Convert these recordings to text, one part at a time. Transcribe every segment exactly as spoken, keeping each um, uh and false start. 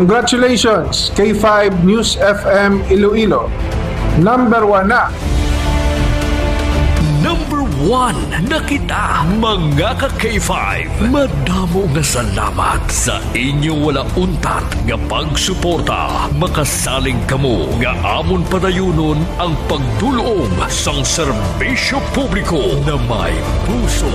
Congratulations, K five News F M Iloilo. Number one na. Number one na kita, mga ka K five. Madamo nga salamat sa inyo wala untat nga pagsuporta. Makasalig kamo nga amon padayunon ang pagdul-ong sang serbisyo publiko na may puso.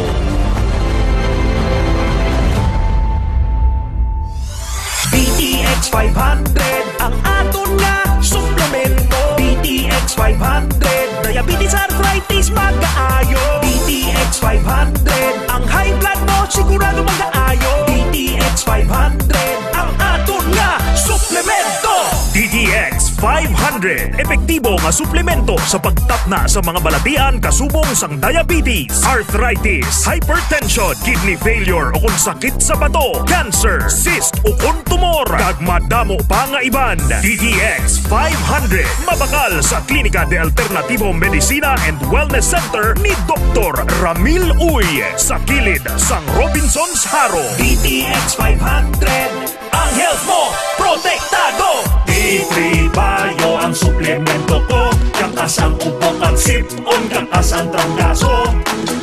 D T X five hundred ang aton nga suplemento. D T X five hundred, diabetes, arthritis, magaayo. D T X five hundred, ang high blood mo sigurado magaayo. D T X five hundred ang aton nga suplemento. D T X five hundred, epektibo nga suplemento sa pagtapna sa mga balatian kasubong sang diabetes, arthritis, hypertension, kidney failure, o kon sakit sa bato, cancer, cyst, o kon tumor, kag madamo pa nga iban. D T X five hundred, mabakal sa Klinika de Alternativo Medicina and Wellness Center ni Doktor Ramil Uy, sa kilid sang Robinsons Jaro. D T X five hundred, ang health mo protektado. D three Bio ang suplemento ko, kakas ang ubo kag sip-on, kakas ang trangkaso.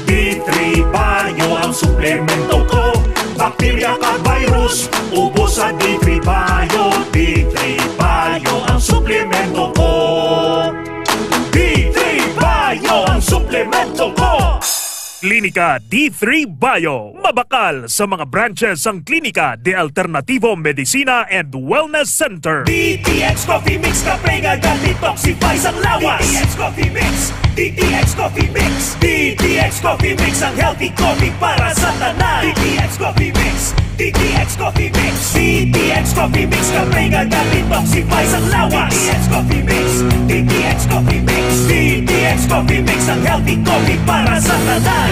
D three Bio ang suplemento ko, bakterya kag virus, ubos sa D three Bio. D three Bio ang suplemento ko. D three Bio ang suplemento ko. Klinika D three Bio, mabakal sa mga branches sang Klinika de Alternativo Medicina and Wellness Center. D T X Coffee Mix, kape nga ga-detoxify sang lawas. D T X Coffee Mix, D T X Coffee Mix, D T X Coffee Mix, ang healthy coffee para sa tanan. D T X Coffee Mix, D T X Coffee Mix, D T X Coffee Mix, kape nga ga-detoxify sang lawas. D T X Coffee Mix, D T X Coffee Mix, D T X Coffee Mix, ang healthy coffee para sa tanan.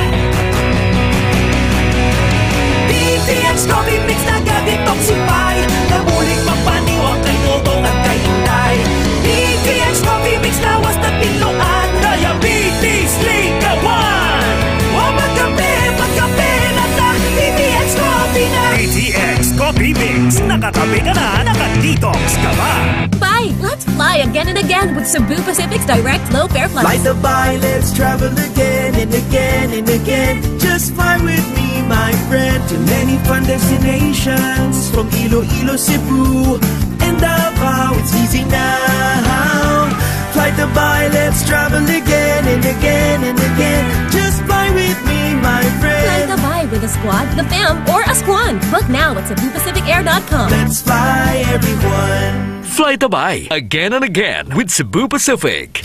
D T X Coffee Mix naga-detoxify, nabulig magpaniwang kay Toto kag kay Inday. D T X Coffee Mix lawas na tinluan, diabetes likawan. Wa magkape, magkape na ta, D T X Coffee na. D T X Coffee Mix, nakatabi ka na, naka-detox ka pa. Bye! Let's fly again and again with Cebu Pacific's direct low fare flights. Fly Dubai, let's travel again and again and again. Just fly with me, my friend, to many fun destinations from Iloilo, Cebu, and Davao. It's easy now. Fly Dubai, let's travel again and again and again. Just fly with me, my friend. Fly Dubai with a squad, the fam, or a squad. Book now at cebu pacific air dot com. Let's fly, everyone. Fly Dubai, again and again with Cebu Pacific.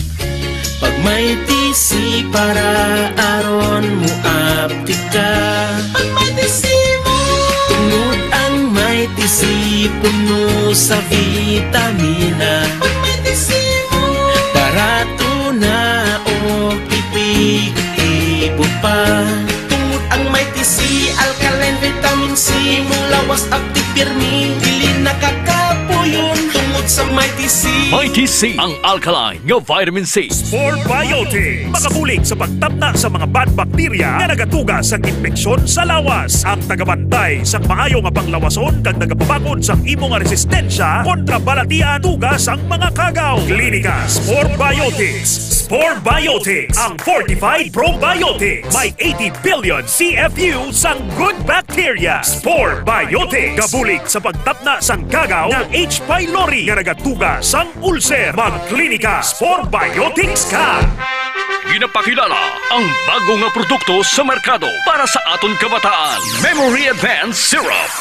Pag may T C para aron mo aptik ka. Pag may T C mo. Tungod ang may T C puno sa vitamina. Pag may T C mo. Barato na o epektibo pa. Tungod ang may T C, alkaline vitamin C, imong lawas aptik pirmi, dili nakakapuyon. Tungod sa may T C. May T C, ang alkaline nga vitamin C. Spore Biotics, makabulig sa pagtapna sa mga bad bacteria nga nagatuga sang impeksyon sa lawas. Ang tagabantay sang maayo nga panglawason kag nagapabakod sang imo nga resistensya kontra balatian tuga sang mga kagaw. Klinika Spore Biotics. Spore Biotics, ang fortified probiotics. May eighty billion C F U sang good bacteria. Spore Biotics, gabulig sa pagtapna sang kagaw nga H. pylori nga nagatuga sang ulcer. Magklinika Spore Biotics ka. Ginapakilala ang bago nga produkto sa merkado para sa aton kabataan, Memory Advance Syrup.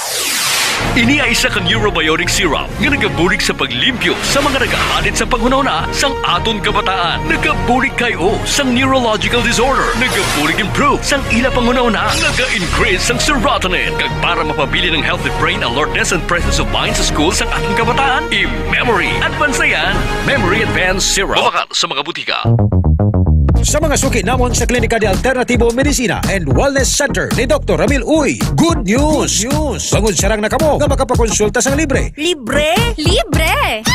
Ini ay isa ka neurobiotic syrup nga nagabulig sa paglimpyo sa mga nagahalid sa panghunahuna sang aton kabataan. Nagabulig kay o sang neurological disorder. Nagabulig improve sang ila panghunahuna. Naga-increase sang serotonin. Kag para mapabilin ang healthy brain alertness and presence of mind sa school sang aton kabataan, i-memory advance yan. Memory Advance Syrup. Mabakal sa mga butika. Sa mga suki namon sa Klinika de Alternativo Medicina and Wellness Center ni Doktor Ramil Uy, good news! Good news! Bangod sarang na kamo nga makapakonsulta sang libre. Libre? Libre!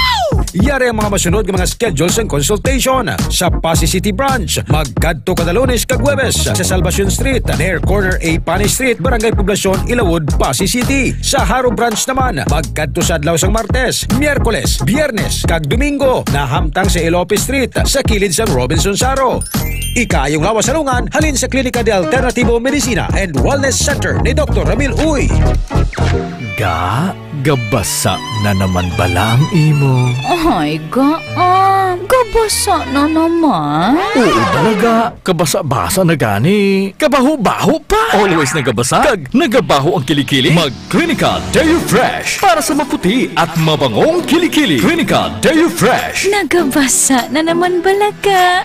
Yari ang mga masunod nga mga schedule sang consultation. Sa Passi City Branch, magkadto kada Lunes kag Huwebes sa Salvacion Street, near corner A Pani Street, Barangay Poblacion, Ilawod, Passi City. Sa Jaro Branch naman, magkadto sa adlaw sang Martes, Miyerkules, Biyernes, kag Domingo, nahamtang sa Elope Street, sa kilid sang Robinson Jaro. Ikaayong lawas sa lungan halin sa Klinika de Alternativo Medicina and Wellness Center ni Doktor Ramil Uy. Ga, gabasa na naman bala ang imo? Ay, ga, ah, gabasa na naman. Oo, talaga. Kabasa-basa na gani. Kabaho-baho pa. Always nagabasa. Kag nagabaho ang kilikili. Mag Clinica Deo Fresh para sa maputi at mabangong kilikili. Clinica Deo Fresh. Nagabasa na naman bala ka.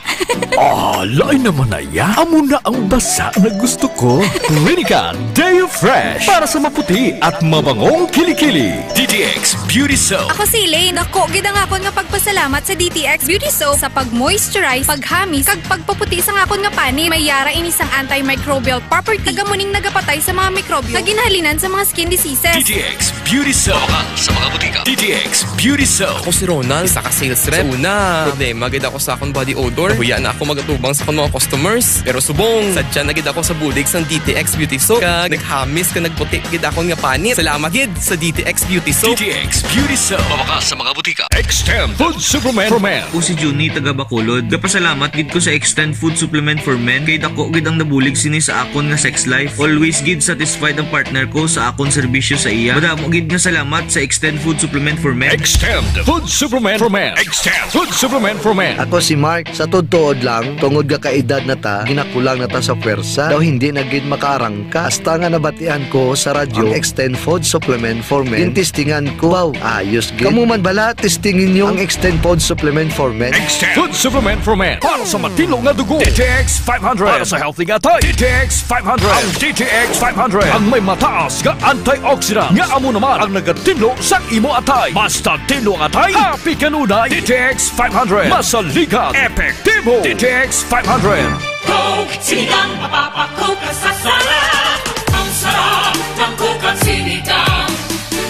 Ah, lain naman na ya. Amo na ang basa na gusto ko. Clinica Deo Fresh para sa maputi at mabangong kilikili. D T X Beauty Soap. Ako si Elaine. Dako gid ang akon nga pagpasalamat sa D T X Beauty Soap sa pag-moisturize, paghamis, kag pagpaputi sang akon nga panit. May yara ini sang antimicrobial property. Taga mo ning nagapatay sa mga mikrobyo nga ginahalinan sa mga skin diseases. D T X Beauty Soap. Mabakal sa mga butika. D T X Beauty Soap. Ako si Ronald, isa ka sales rep. Sa una, problema gid ako sa akong body odor. Nahuya na ako magatubang sa akong mga customers. Pero subong, sadya na gid ako sa bulig sang D T X Beauty Soap. Kag naghamis kag nagputi gid akon nga panit. Salamat gid sa D T X Beauty Soap. D T X Beauty Soap. Mabakal sa mga butika. Extend Food Supplement for Men. Ako si Junie, taga Bacolod. Gapasalamat gid ko sa Extend Food Supplement for Men kay dako gid ang nabulig sini sa akon nga sex life. Always gid satisfied ang partner ko sa akon serbisyo sa iya. Madamo gid nga salamat sa Extend Food Supplement for Men. Extend Food Supplement for Men. Extend Food Supplement for Men. Ako si Mark. Sa tuod-tuod lang, tungod nga kaedad na ta, ginakulang na ta sa pwersa. Daw hindi na gid makaarang ka. Hasta nga nabatian ko sa radyo ang Extend Food Supplement for Men, gintistingan ko. Wow, ayos gid. Kamo man bala, testingi ninyo ang Extend Food Supplement for Men. Extend Food Supplement for Men. Para sa matinlo nga dugo, D T X five hundred. Para sa healthy nga atay, D T X five hundred. Ang D T X five hundred ang may mataas nga antioxidant nga amo naman ang nagatinlo sa imo atay. Basta tinlo ang atay, happy kanunay. D T X five hundred. Masaligan, epektibo. D T X five hundred. Coke, sinigang, mapapakup ka sa sarap. Ang sarap ng Coke at sinigang.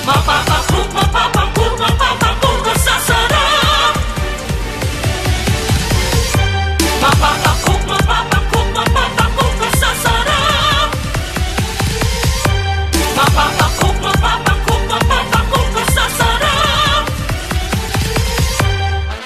Mapapakup, mapapakup, mapapakup ka sa sarap. Mapapakup, mapapakup, mapapakup ka sa sarap. Mapapakup, mapapakup, mapapakup ka sa sarap.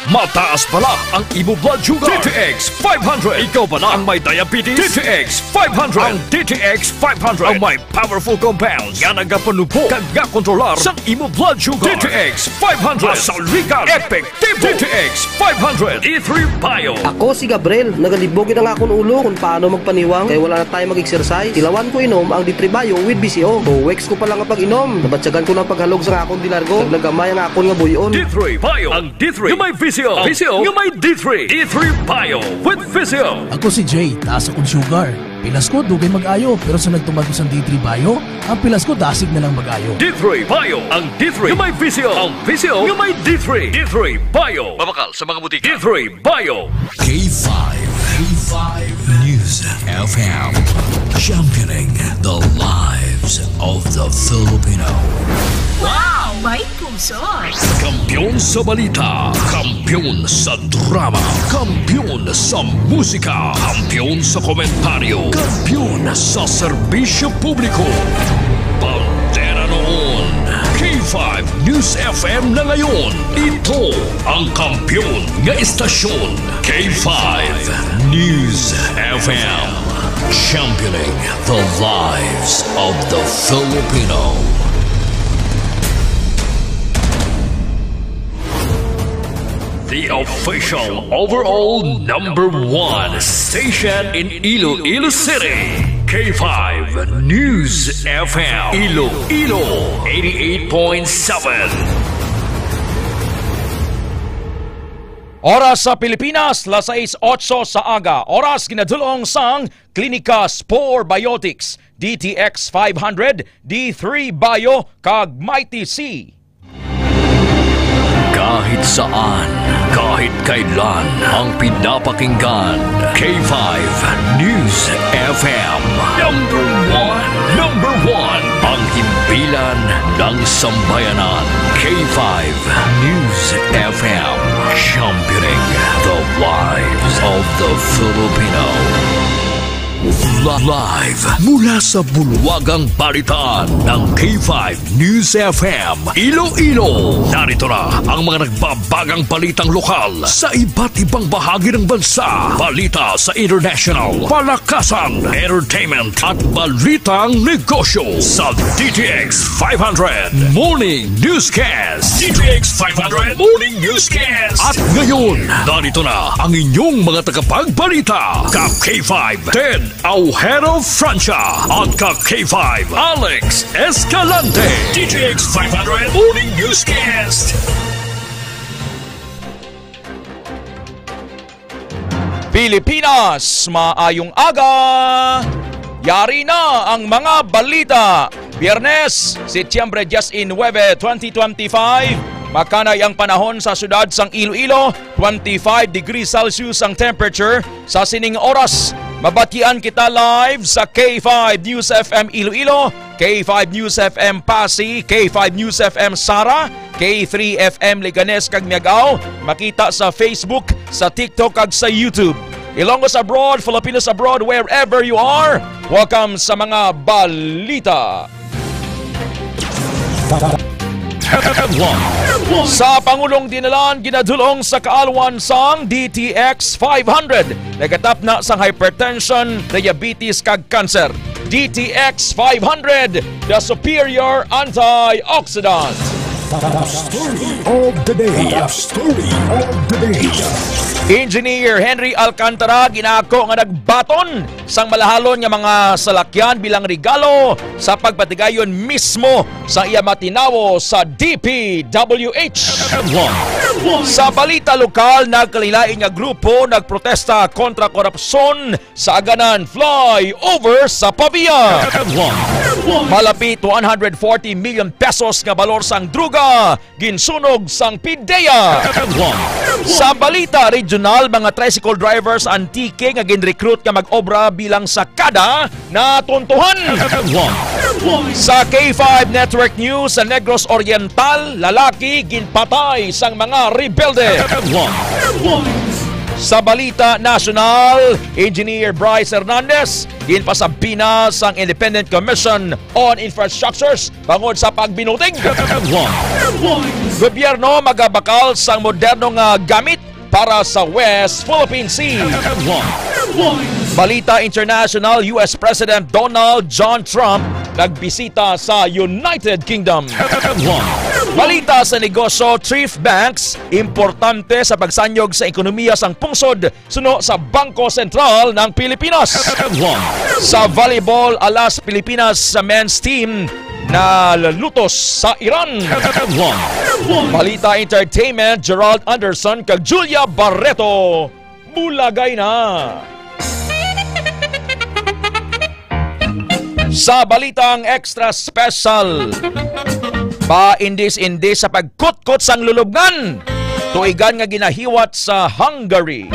Mataas bala ang imo blood sugar. D T X five hundred. Ikaw bala ang may diabetes? D T X five hundred. Ang D T X five hundred ang may powerful compounds nga nagapanugpo kag gakontrolar sang imo blood sugar. D T X five hundred. Masaligan, epektibo. D T X five hundred. D three Bio. Ako si Gabriel. Nagalibog gid ang akon ulo kung paano magpaniwang kay wala na tayo mag-exercise. Tilawan ko inom ang D three Bio with V C O. Two weeks ko pa lang ang pag-inom, nabatyagan ko na ang paghalog sa akon dinargo. Naglagamay ang akon nga buy-on. D three Bio. Ang D three nga may V C O. V C O nga may D three. D three Bio with V C O. Ako si Jay, taas akong sugar. Pilas ko, dugay mag-ayo, pero sa nagtuman ko sang D three Bio, ang pilas ko dasig na lang mag-ayo. D three Bio, ang D three nga may V C O. Ang V C O nga may D three. D three Bio. Mabakal sa mga butika. D three Bio. K five, K five News F M, championing the lives of the Filipino. Wow! May puso! Kampiyon sa balita, kampiyon sa drama, kampiyon sa musika, kampiyon sa komentaryo, kampiyon sa serbisyo publiko. Bandera noon, K five News F M na ngayon. Ito ang kampiyon nga istasyon, K five News F M. Championing the lives of the Filipino. The official overall number one station in Iloilo City, K five News F M, Iloilo, eighty-eight point seven. Oras sa Pilipinas, las sais otso sa aga. Oras ginadul-ong sang Klinika Spore Biotics, D T X five hundred, D three Bio, kag Mighty C. Kahit saan, kahit kailan, ang pinapakinggan, K five News F M. Number one, number one, ang hindi Ilan ng sambayanan, K five News F M, championing the lives of the Filipino. Li-, live mula sa bulwagang balitaan ng K five News F M Iloilo. Narito na ang mga nagbabagang balitang lokal sa iba't ibang bahagi ng bansa. Balita sa international, palakasan, entertainment, at balitang negosyo sa D T X five hundred Morning Newscast. D T X five hundred Morning Newscast. At ngayon, narito na ang inyong mga tagapagbalita, ka K five Ted Aujero Francia at ka K five Alex Escalante. D T X five hundred Morning Newscast. Pilipinas, maayong aga! Yari na ang mga balita. Biyernes, Setyembre diecinuebe, twenty twenty-five. Makanay ang panahon sa siyudad sang Iloilo, twenty-five degrees Celsius ang temperature. Sa sining oras, mabatian kita live sa K five News F M Iloilo, K five News F M Passi, K five News F M Sara, K three F M Leganes kag Miagao, makita sa Facebook, sa TikTok kag sa YouTube. Ilonggos abroad, Filipinos abroad, wherever you are, welcome sa mga balita. Headline. Sa Pangulong Dinalan, ginadulong sa kaalwan sang D T X five hundred, nagatapna sang hypertension, diabetes, kag cancer. D T X five hundred, the superior antioxidant. The story of the day. The story of the day. Engineer Henry Alcantara ginako nga nagbaton sang malahalon nga mga salakyan bilang regalo sa pagpatigayon mismo sa iya matinawo sa D P W H. Sa balita lokal, nagkalainlain nga grupo nagprotesta kontra korupsyon sa Aganan flyover sa Pavia. Malapit one hundred forty million pesos nga balor sang droga ginsunog sang PDEA. Sa balita regional, mga tricycle drivers sa Antique nga ginrecruit nga mag-obra bilang sakada natuntuhan. Sa K five Network News, sa Negros Oriental, lalaki ginpatay sang mga rebelde. Sa balita nasyonal, Engineer Bryce Hernandez ginpasabina sang Independent Commission on Infrastructures bangod sa pagbinuting. Gobyerno magabakal sang moderno nga gamit para sa West Philippine Sea. Balita international, U S President Donald John Trump nagbisita sa United Kingdom. Balita sa negosyo, thrift banks importante sa pagsanyog sa ekonomiya sang pungsod suno sa Bangko Sentral ng Pilipinas. Sa volleyball, alas Pilipinas sa men's team nalutos sa Iran. Balita entertainment, Gerald Anderson kag Julia Barreto, bulagay na. Sa balitang extra special, paindis-indis sa pagkutkot sang lulubngan, tuigan nga ginahiwat sa Hungary.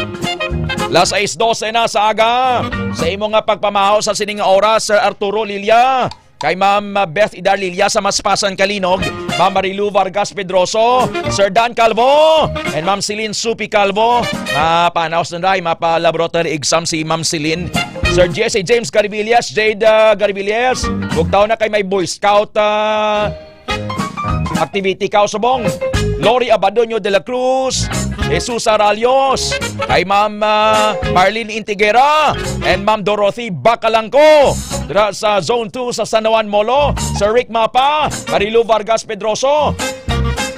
Las sais dose na sa aga. Sa imo nga pagpamahaw sa sining nga oras, Sir Arturo Lilia, kay Ma'am Beth Idar Lilia sa Maspasan, Kalinog, Ma'am Marilu Vargas Pedroso, Sir Dan Calvo, and Ma'am Celine Supi Calvo. Mapanaw sa nday, mapa-laboratory exam si Ma'am Celine. Sir Jesse James Garibillas, Jade, ah, Garibillas, bugtaw na kay may Boy Scout, ah, activity ka subong. Lori Abadoño de la Cruz, Jesus Aralios, kay Ma'am, ah, Marlene Intigera, and Ma'am Dorothy Bacalangco. Dira sa Zone two sa San Juan Molo, Sir Rick Mapa, Marilu Vargas Pedroso,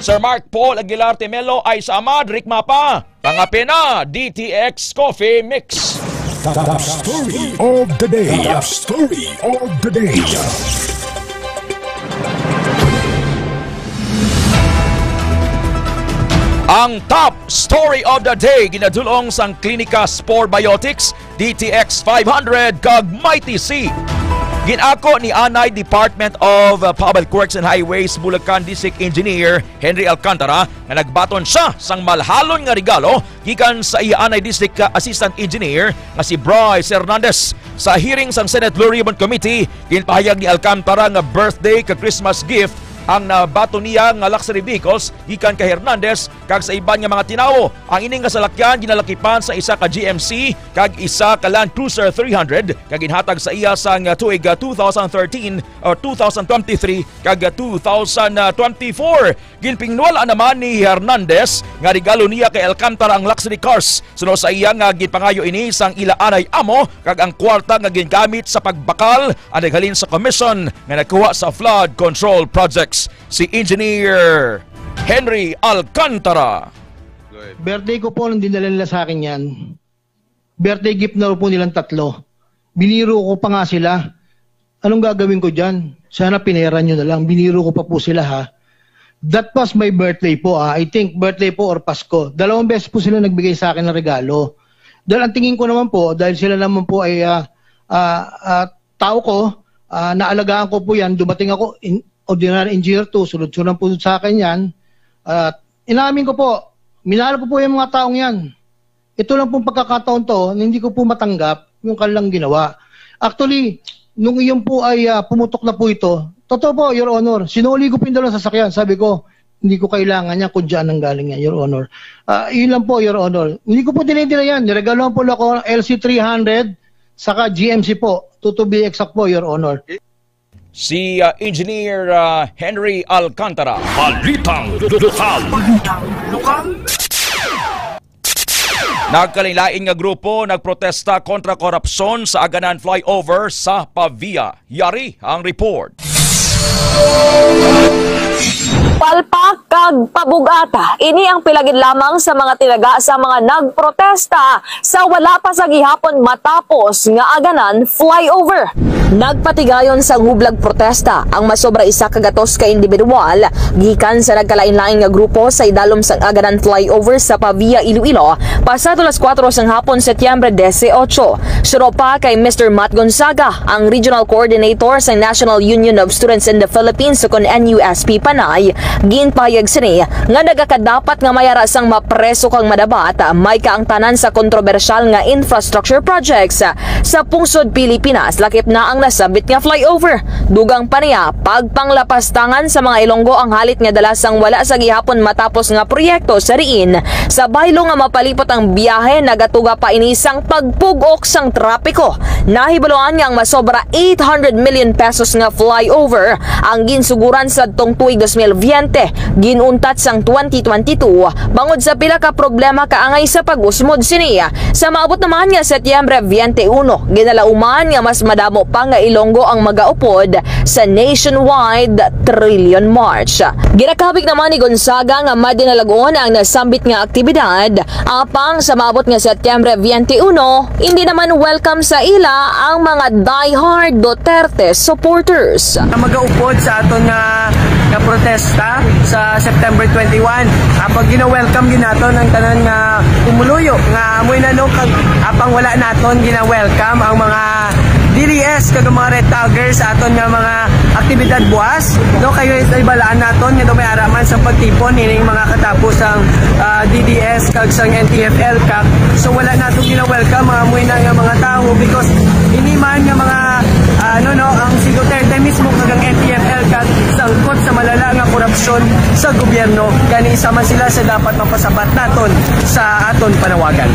Sir Mark Paul Aguilar Temelo, Aisa Amad, Rick Mapa, Pangapina, D T X Coffee Mix. The story of the day. The story of the day. Ang top story of the day ginadulong sang Klinika Spore Biotics, D T X five hundred, kag Mighty C. Ginako ni anay Department of, uh, Public Works and Highways Bulacan District Engineer Henry Alcantara nga nagbaton siya sang malhalon nga regalo gikan sa iya anay District, uh, Assistant Engineer nga si Bryce Hernandez. Sa hearing sang Senate Blue Ribbon Committee, ginpahayag ni Alcantara nga birthday kag Christmas gift ang nabaton niya nga luxury vehicles gikan kay Hernandez kag sa iban nga mga tinawo. Ang ini nga salakyan ginalakipan sa isa ka G M C kag isa ka Land Cruiser three hundred kag ginhatag sa iya sang tuig, ah, two thousand thirteen or two thousand twenty-three kag, ah, two thousand twenty-four. Ginpingnuwala naman ni Hernandez nga regalo niya kay Alcantara ang luxury cars. Suno sa iya nga ginpangayo ini sang ila anay amo kag ang kwarta nga gingamit sa pagbakal ang naghalin sa komisyon nga nagkuha sa flood control projects. Si Engineer Henry Alcantara. Birthday ko po nung dinala nila sa akin yan. Birthday gift na po nilang tatlo. Biniro ko pa nga sila. Anong gagawin ko dyan? Sana pinera nyo na lang. Biniro ko pa po sila, ha. That was my birthday po, ah. I think birthday po or Pasko. Dalawang beses po sila nagbigay sa akin ng regalo. Dahil ang tingin ko naman po, dahil sila naman po ay, ah, ah, ah, tao ko, ah, naalagaan ko po yan. Dumating ako, in, ordinary engineer to, sunod-sunod po sa akin yan. At inamin ko po, minahal ko po yung mga taong yan. Ito lang pong pagkakataon to na hindi ko po matanggap yung kanilang ginawa. Actually, nung iyon po ay, ah, pumutok na po ito, totoo po, Your Honor, sinuli ko po yung dalawang sasakyan. Sabi ko, "Hindi ko kailangan yan kung diyan ang galing yan, Your Honor." Ah, yun lang po, Your Honor. Hindi ko po dinidila yan. Niregaluhan po ako ng L C three hundred saka G M C po. To, to be exact po, Your Honor. Si, ah, Engineer, ah, Henry Alcantara. Balitang lokal. Nagkalain-lain nga grupo nagprotesta kontra korupsyon sa Aganan Flyover sa Pavia. Yari ang report. Palpak kag pabugata, ini ang pila gid lamang sa mga tinaga sa mga nagprotesta sa wala pa sa gihapon matapos nga Aganan Flyover. Nagpatigayon sang hublag protesta ang masobra isa ka gatos ka individual gikan sa nagkalain-lain nga grupo sa idalom sang Aganan Flyover sa Pavia, Iloilo, pasado las kuwatro sang hapon, Setyembre disiotso. Suno pa kay Mister Matt Gonzaga, ang Regional Coordinator sang National Union of Students in the Philippines, ukon N U S P Panay, ginpahayag sini nga nagakadapat nga mayara sang mapreso kag madabat may kaangtanan sa kontrobersyal nga infrastructure projects sa pungsod Pilipinas, lakip na ang nasambit nga flyover. Dugang pa niya, pagpanglapastangan sa mga Ilonggo ang halit nga dala sang wala sa gihapon matapos nga proyekto sa diin sa baylo nga mapalipot ang biyahe, nagatuga pa ini sang pagpug-ok sang trapiko. Nahibaluan nga ang masobra eight hundred million pesos nga flyover ang ginsuguran sadtong tuig dos mil veinte, ginuntat sang twenty twenty-two bangod sa pila ka problema kaangay sa pag-usmod sini. Sa maabot naman nga Setyembre twenty-one, ginalauman nga mas madamo pa nga Ilonggo ang magaupod sa nationwide Trillion March. Ginakabig naman ni Gonzaga nga madinalag-on ang nasambit nga aktibidad, apang sa maabot nga Setyembre twenty-one, hindi naman welcome sa ila ang mga diehard Duterte supporters. Magaupod sa aton nga, nga protesta sa September twenty-one. Ah, pag gina-welcome gyud naton ang tanan nga pumuluyo nga amoy na, no, kag apang wala naton gina-welcome ang mga D D S kag ang mga red tagger sa aton nga mga aktibidad buas, no, kay ibalaan naton nga daw may ara man sa pagtipon ining mga katapos ang, ah, D D S kag sang N T F L CAC. So wala naton gina-welcome mga amoy na nga mga tawo because ini man nga mga, ah, ano, no, ang si Duterte mismo kag ang N T F L CAC sangkot sa malala nga korupsyon sa gobyerno. Gani isa man sila sa dapat mapasabat naton sa aton panawagan.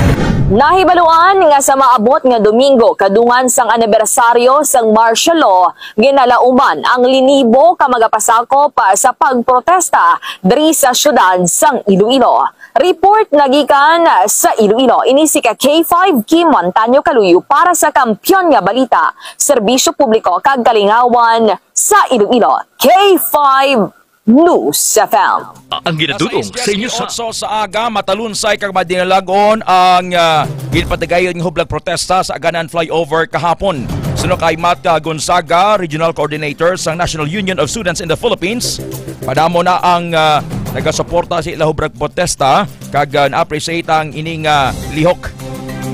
Nahibaluan nga sa maabot nga Domingo, kadungan sang anibersaryo sang martial law, ginalauman ang linibo ka magapasakop sa pagprotesta diri sa siyudad sang Iloilo. Report nagikan sa Iloilo. Ini si ka K five Kim Montaño Kaluyo para sa Kampiyon nga Balita, Serbisyo Publiko kag Kalingawan sa Iloilo, K five News F M. Ang ginadudong sa inyo sa otso sa aga, matalunsay kag madinalagon ang, ah, ginpatigayon nga hublag protesta sa Aganan Flyover kahapon. Suno kay Matt, ah, Gonzaga, Regional Coordinator sang National Union of Students in the Philippines, madamo na ang, ah, nagasuporta sa ila hublag protesta kag, ah, na-appreciate ang ining, ah, lihok.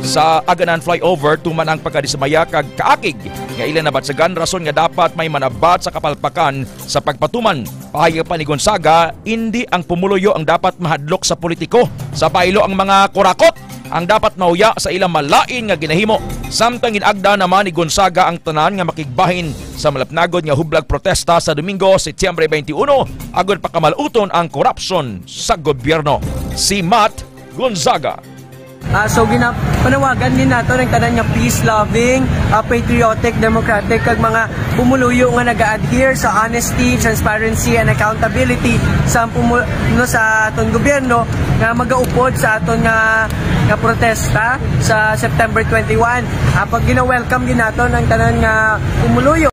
sa Aganan Flyover tuman ang pagkadismaya kag kaakig nga ila nabatyagan, rason nga dapat may manabat sa kapalpakan sa pagpatuman. Pahayag pa ni Gonzaga, indi ang pumuluyo ang dapat mahadlok sa politiko. Sa baylo, ang mga kurakot ang dapat mahuya sa ilang malain nga ginahimo. Samtang gin-agda naman ni Gonzaga ang tanan nga makigbahin sa malapnagod nga hublag protesta sa Domingo, Setyembre twenty-one, agod pakamaluton ang korupsyon sa gobyerno. Si Matt Gonzaga. Ah, so ginapanawagan din nato ang tanan nga peace-loving, ah, patriotic, democratic, kag mga pumuluyo nga nag-a-adhere sa honesty, transparency, and accountability sa pumu-, no, sa aton gobyerno nga magaupod sa aton nga, nga protesta sa September twenty-one. Ah, pag gina-welcome din nato ang tanan nga pumuluyo.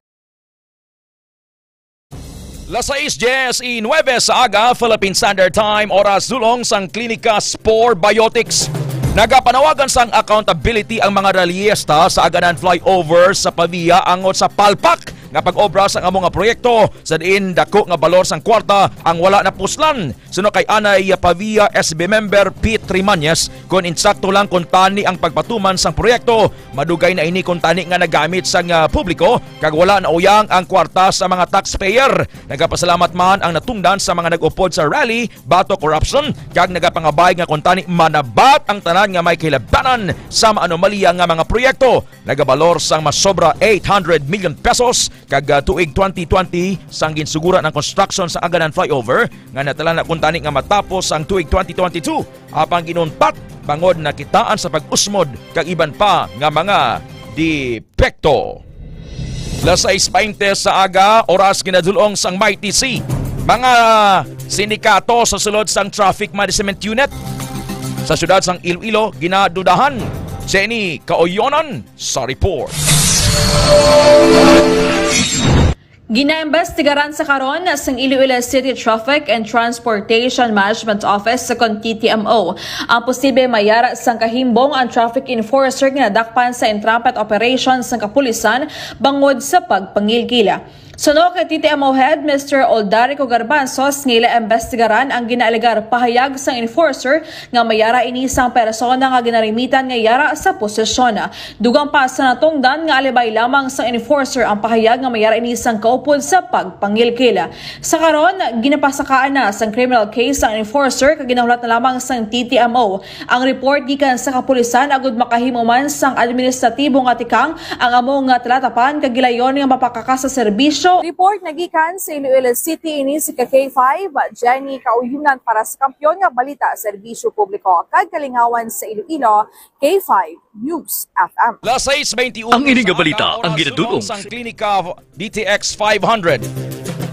Las sais dies y nuebe sa aga, Philippine Standard Time, oras dulong sang Klinika Spore Biotics. Nagapanawagan sang accountability ang mga rallyista sa Aganan Flyover sa Pavia angot sa palpak nga pag-obra sang amo nga proyekto, sa diin dako nga balor sang kwarta ang wala napuslan. Suno kay anay Pavia S B member Pete Trimañez, kon insakto lang kuntani ang pagpatuman sang proyekto, madugay na ini kuntani nga nagamit sang, ah, publiko kag wala nauyang ang kwarta sa mga taxpayer. Nagapasalamat man ang natungdan sa mga nag-upod sa rally batok korupsyon kag nagapangabay nga kuntani manabat ang tanan nga may kahilabtanan sa maanomalya nga mga proyekto. Nagabalor sang masobra eight hundred million pesos kag, ah, tuig twenty twenty sang ginsuguran ang construction sa Aganan Flyover nga natala na kuntani nga matapos ang tuig twenty twenty-two, apang ginuntat bangod nakitaan sa pag-usmod kag iban pa nga mga depekto. Las sais baynte sa aga, oras ginadulong sang Mighty C. Mga sindikato sa sulod sang Traffic Management Unit sa siyudad sang Iloilo ginadudahan. Jenny Kaoyonan sa report. Ginaimbestigaran sa karon sang Iloilo City Traffic and Transportation Management Office, kon T T M O, ang posible mayara sang kahimbong ang traffic enforcer nga nadakpan sa entrapment operation sang kapulisan bangod sa pagpangilkila. Suno kay T T M O Head Mister Oldarico Garbanzos, nga ila imbestigaran ang ginaalegar pahayag sang enforcer nga mayara ini sang persona nga ginarimitan nga yara sa posesyon. Dugang pa sa natungdan nga alibay lamang sang enforcer ang pahayag nga mayara ini sang kaupod sa pagpangilkil. Sa karon, ginapasakaan na sang criminal case ang enforcer kag ginahulat na lamang sang T T M O ang report gikan sa kapulisan agud makahimo man sang administratibo nga tikang ang amo nga talatapan kag gilayon nga mapakaka sa serbisyo. Report nagikan sa Iloilo City, ini si ka K five, Jenny Kauyunan para sa Kampiyon nga Balita, Serbisyo Publiko kag Kalingawan sa Iloilo, K five News F M. Las sais baynte uno. Ang ini nga sa balita aga, ang oras ginadulong dulong sang Klinika D T X five hundred.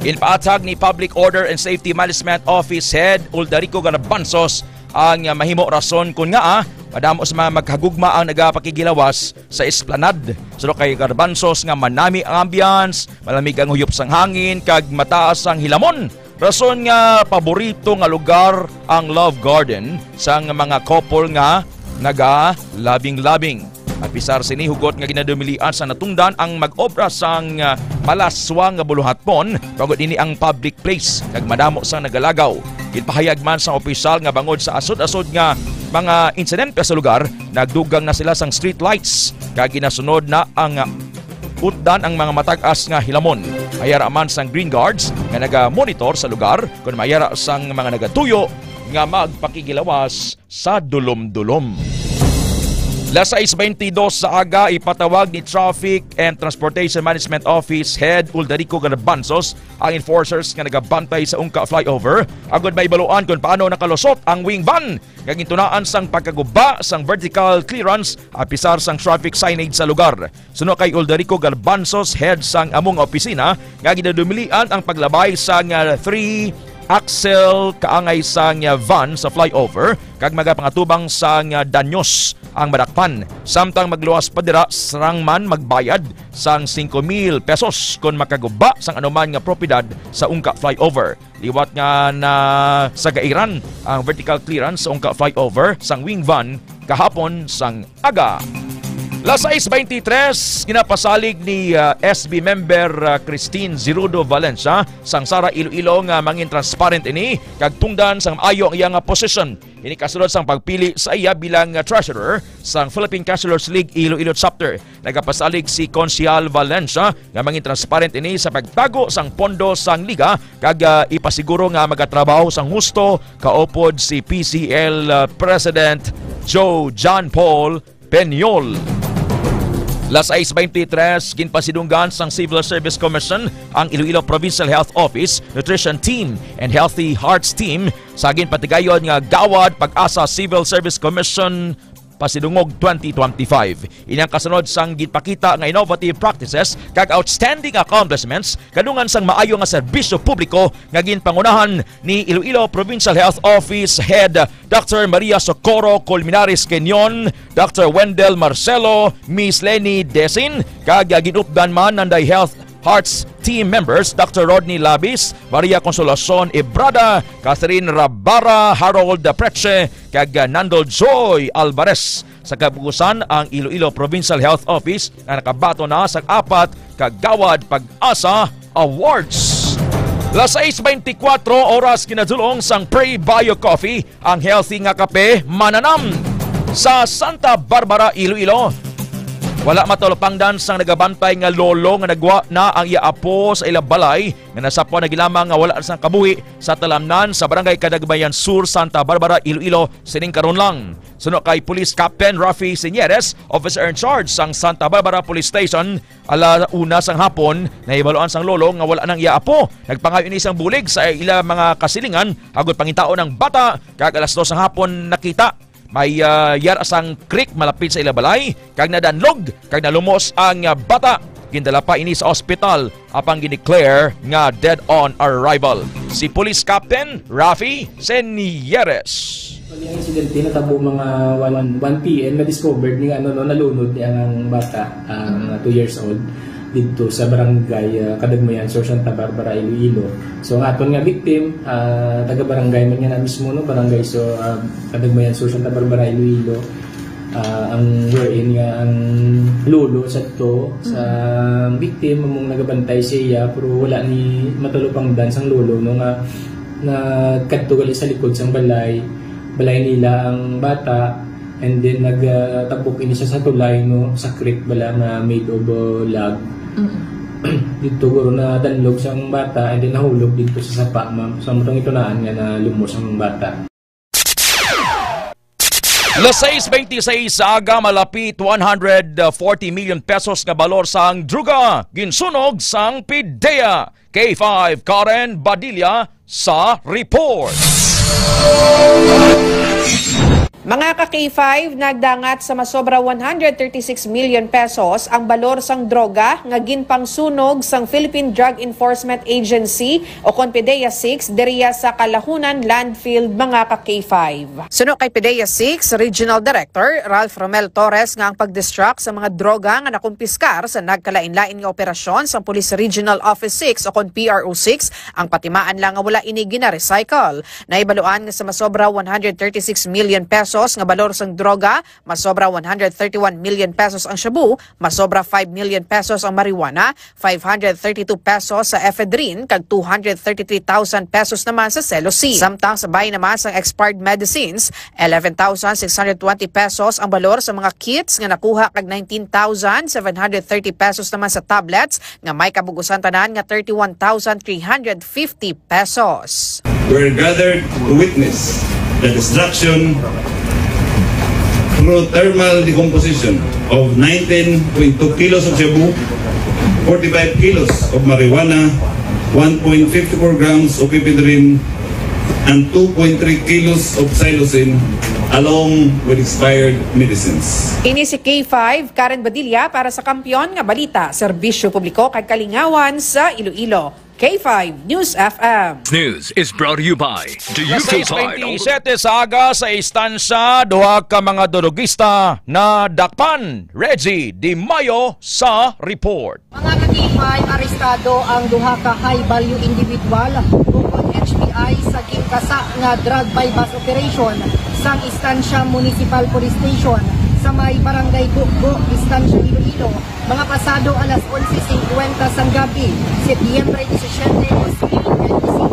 Ginpaathag ni Public Order and Safety Management Office Head Uldarico Garbanzos ang, ah, mahimo rason kon ngaa madamo sa mga maghagugma ang nagapakighilawas sa esplanade. Suno kay Garbanzos nga manami ang ambience, malamig ang huyop sang hangin, kag mataas ang hilamon. Rason nga paborito nga lugar ang Love Garden sang mga couple nga nagalabing-labing. Apisar sini, hugot nga ginadumilian sa natungdan ang mag-obra sang, ah, malaswa nga buluhatpon, bangod ini ang public place kag madamo sang nagalagaw. Ginpahayag man sang opisyal nga bangod sa asod-asod nga mga insidente sa lugar, nagdugang na sila sang street lights kag ginasunod na ang, ah, utdan ang mga matag-as nga hilamon. Mayara man sang Green Guards nga naga-monitor sa lugar kon mayara sang mga nagatuyo nga magpakighilawas sa dulom-dulom. Las sais baynte dos sa aga, ipatawag ni Traffic and Transportation Management Office Head Uldarico Garbanzos ang enforcers nga nagabantay sa Ungka Flyover agud mahibaluan kon paano nakalusot ang wing van nga gintunaan sang pagkaguba sang vertical clearance apisar sang traffic signage sa lugar. Suno kay Uldarico Garbanzos, head sang amo nga opisina, nga ginadumilian ang paglabay sang, ah, three axle kaangay sang, ah, van sa flyover kag magapangatubang sang, ah, danyos ang madakpan. Samtang magluwas pa dira, sarang man magbayad sang singko mil pesos kon makaguba sang anuman nga propiedad sa Ungka Flyover. Liwat nga na sa gairan ang vertical clearance sa Ungka Flyover sang wing van kahapon sang aga. Las sais veintitrés, ginapasalig ni, ah, S B member, ah, Christine Zirudo Valencia sang Sara Iloilo nga mangin transparent ini kag tungdan sang maayo ang iya nga posisyon. Ini kasunod sang pagpili sa iya bilang, ah, treasurer sang Philippine Councilors League Iloilo Chapter. Nagapasalig si Konsehal Valencia nga mangin transparent ini sa pagtago sang pondo sang liga kag, ah, ipasiguro nga magatrabaho sang husto kaupod si P C L, ah, President Joe John Paul Peñol. Las sais veintitrés, ginpasidunggan sang Civil Service Commission ang Iloilo Provincial Health Office, Nutrition Team, and Healthy Hearts Team sa ginpatigayon nga Gawad Pag-asa Civil Service Commission Pasidungog twenty twenty-five. Ini ang kasunod sang ginpakita nga innovative practices kag outstanding accomplishments kadungan sang maayo nga serbisyo publiko nga ginpangunahan ni Iloilo Provincial Health Office Head Doctor Maria Socorro Colmenares Quenion, Doctor Wendell Marcelo, Miss Leni Desin, kag ginupdan man nanday Health Hearts team members Doctor Rodney Labis, Maria Consolacion Ibrada, Catherine Rabara, Harold Preche, kag Nandol Joy Alvarez. Sa kabugusan, ang Iloilo Provincial Health Office nga nakabaton na sa apat ka Gawad Pag-asa Awards. Las sais veinticuatro oras, kinadulong sang Prebio Coffee, ang healthy nga kape mananam. Sa Santa Barbara, Iloilo, wala matalupangdan sang nagabantay nga lolo nga nagwa na ang iya apo sa ila balay nga nasapwan na gilamang nga wala sang kabuhi sa talamnan sa Barangay Kadagmayan Sur, Santa Barbara, Iloilo, sining karon lang. Suno kay Police Captain Rafi Sinieres, officer in charge sang Santa Barbara Police Station, ala una sang hapon, nahibaluan sang lolo nga wala nang iya apo. Nagpangayo ini sang bulig sa ila mga kasilingan agud pangitaon ang bata, kag alas dos sang hapon nakita may, ah, yara sang creek malapit sa ila balay, kag nadanlog kag nalumos ang, ah, bata. Gindala pa ini sa ospital apang gin-declare nga dead on arrival si Police Captain Rafi Senieres. Ang insidente natabo mga one, one P M, na-discovered ni, ano, no, nalunod ni ang, ang bata, ah, mga two years old, dito sa barangay, ah, Kadagmayan Sur, Santa Barbara, Iloilo. So, ang aton nga victim, ah, taga barangay man niya na mismo, no, barangay, so, ah, Kadagmayan Sur, Santa Barbara, Iloilo. Ah, ang wherein nga ang lolo sa to, sa victim, among nagabantay siya, pero wala ni matalupangdan sang lolo, no, nga nagkadto gali sa likod sang balay, balay nila ang bata, and then nag, ah, tabok ini siya sa tulay, no, sa creek bala nga made of, uh, log. Mm. Dito guro na danlog sang bata, and then nahulog dito sa sapa, ma'am. So, amo tong ito naan nga nalumos ang bata. Las sais veintiséis sa aga, malapit one hundred forty million pesos nga balor sang droga ginsunog sang PDEA. K five, Karen Badilla sa report. Mga ka K five, nagdangat sa masobra one hundred thirty-six million pesos ang balor sang droga nga ginpangsunog sang Philippine Drug Enforcement Agency o kon PDEA six diriya sa Kalahunan Landfield, mga ka K five. Suno kay PDEA six Regional Director Ralph Romel Torres nga ang pag-destruct sa mga droga nga nakumpiskar sa nagkalain-lain nga operasyon sang Police Regional Office six o kon P R O six ang patimaan lang nga wala ini gina-recycle. Nahibaluan nga sa masobra one hundred thirty-six million pesos nga balor sang droga, masobra one hundred thirty-one million pesos ang shabu, masobra five million pesos ang marijuana, five hundred thirty-two pesos sa ephedrine, kag two hundred thirty-three thousand pesos naman sa Celosine. Samtang sa bahin naman sang expired medicines, eleven thousand six hundred twenty pesos ang balor sa mga kits nga nakuha, kag nineteen thousand seven hundred thirty pesos naman sa tablets nga may kabug-usan tanan nga thirty-one thousand three hundred fifty pesos. Were gathered to witness the destruction through thermal decomposition of nineteen point two kilos of shabu, forty-five kilos of marijuana, one point five four grams of ephedrine, and two point three kilos of psilocin, along with expired medicines. Ini si K five, Karen Badilla para sa Kampiyon nga Balita, Serbisyo Publiko kag Kalingawan sa Iloilo. K five News F M. News is brought to you by the Alas U K sais Card. Twenty-seven sa aga sa istansya, duha ka mga durugista nadakpan. Reggie Di Mayo sa report. Mga ka-K five, arestado ang duha ka high-value individual ukon H P I sa ginkasa nga drug buy-bust operation sang Estancia Municipal Police Station. Sa may Barangay Gugo, Estancia, Iloilo, mga pasado alas onse singkwenta sang gabi, Setyembre disisiete, dos mil twenty-six.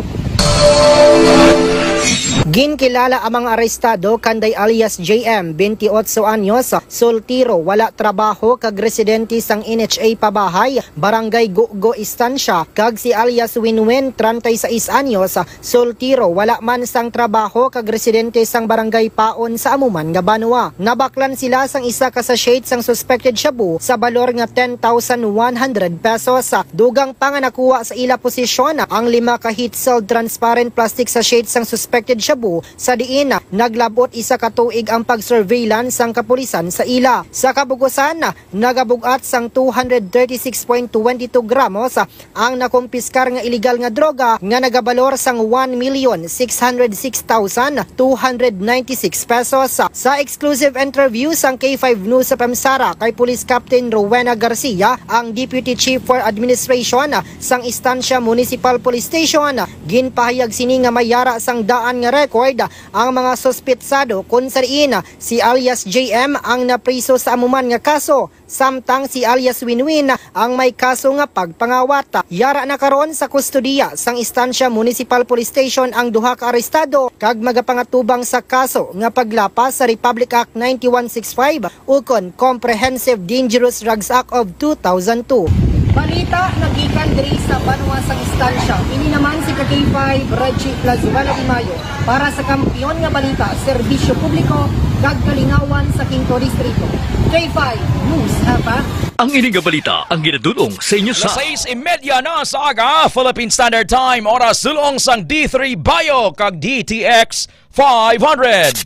Ginkilala ang mga arestado kanday alias J M, twenty-eight anyos, soltero, wala trabaho, kag residente sang N H A Pabahay, Barangay Gugo, Estancia, kag si alias Winwin, treinta y seis anyos, soltero, wala man sang trabaho, kag residente sang Barangay Paon sa amo man nga banwa. Nabaklan sila sang isa ka sachet sang suspected shabu sa balor nga ten thousand one hundred pesos. Dugang pa nga nakuha sa ila posisyon ang lima ka heat-sealed transparent plastic sachet sang suspected shabu, sa diin naglabot isa ka tuig ang pag-surveillance sang kapulisan sa ila. Sa kabugusan, nagabug-at sang two hundred thirty-six point twenty-two gramos ang nakumpiskar nga iligal nga droga nga nagabalor sang one million six hundred six thousand two hundred ninety-six pesos. Sa exclusive interview sang K five News F M Sara kay Police Captain Rowena Garcia, ang Deputy Chief for Administration sang Estancia Municipal Police Station, ginpahayag sini nga may yara sang daan nga record ang mga suspetsado, kun sa diin si alias J M ang napriso sa amo man nga kaso, samtang si alias Winwin ang may kaso nga pagpangawat. Yara na karon sa kustodiya sang Estancia Municipal Police Station ang duha ka arestado kag magapangatubang sa kaso nga paglapas sa Republic Act ninety-one sixty-five ukon Comprehensive Dangerous Drugs Act of two thousand two. Balita nagikan diri sa banwa sang Estancia. Ini naman si ka K five, Reggie Plazuela de Mayo, para sa Kampiyon nga Balita, Serbisyo Publiko, kag Kalingawan sa Quinto Distrito. K five News F M. Ang ini nga balita ang ginadul-ong sa inyo sa Alas sais y media na sa aga, Philippine Standard Time, oras dul-ong sang D three Bio kag D T X five hundred.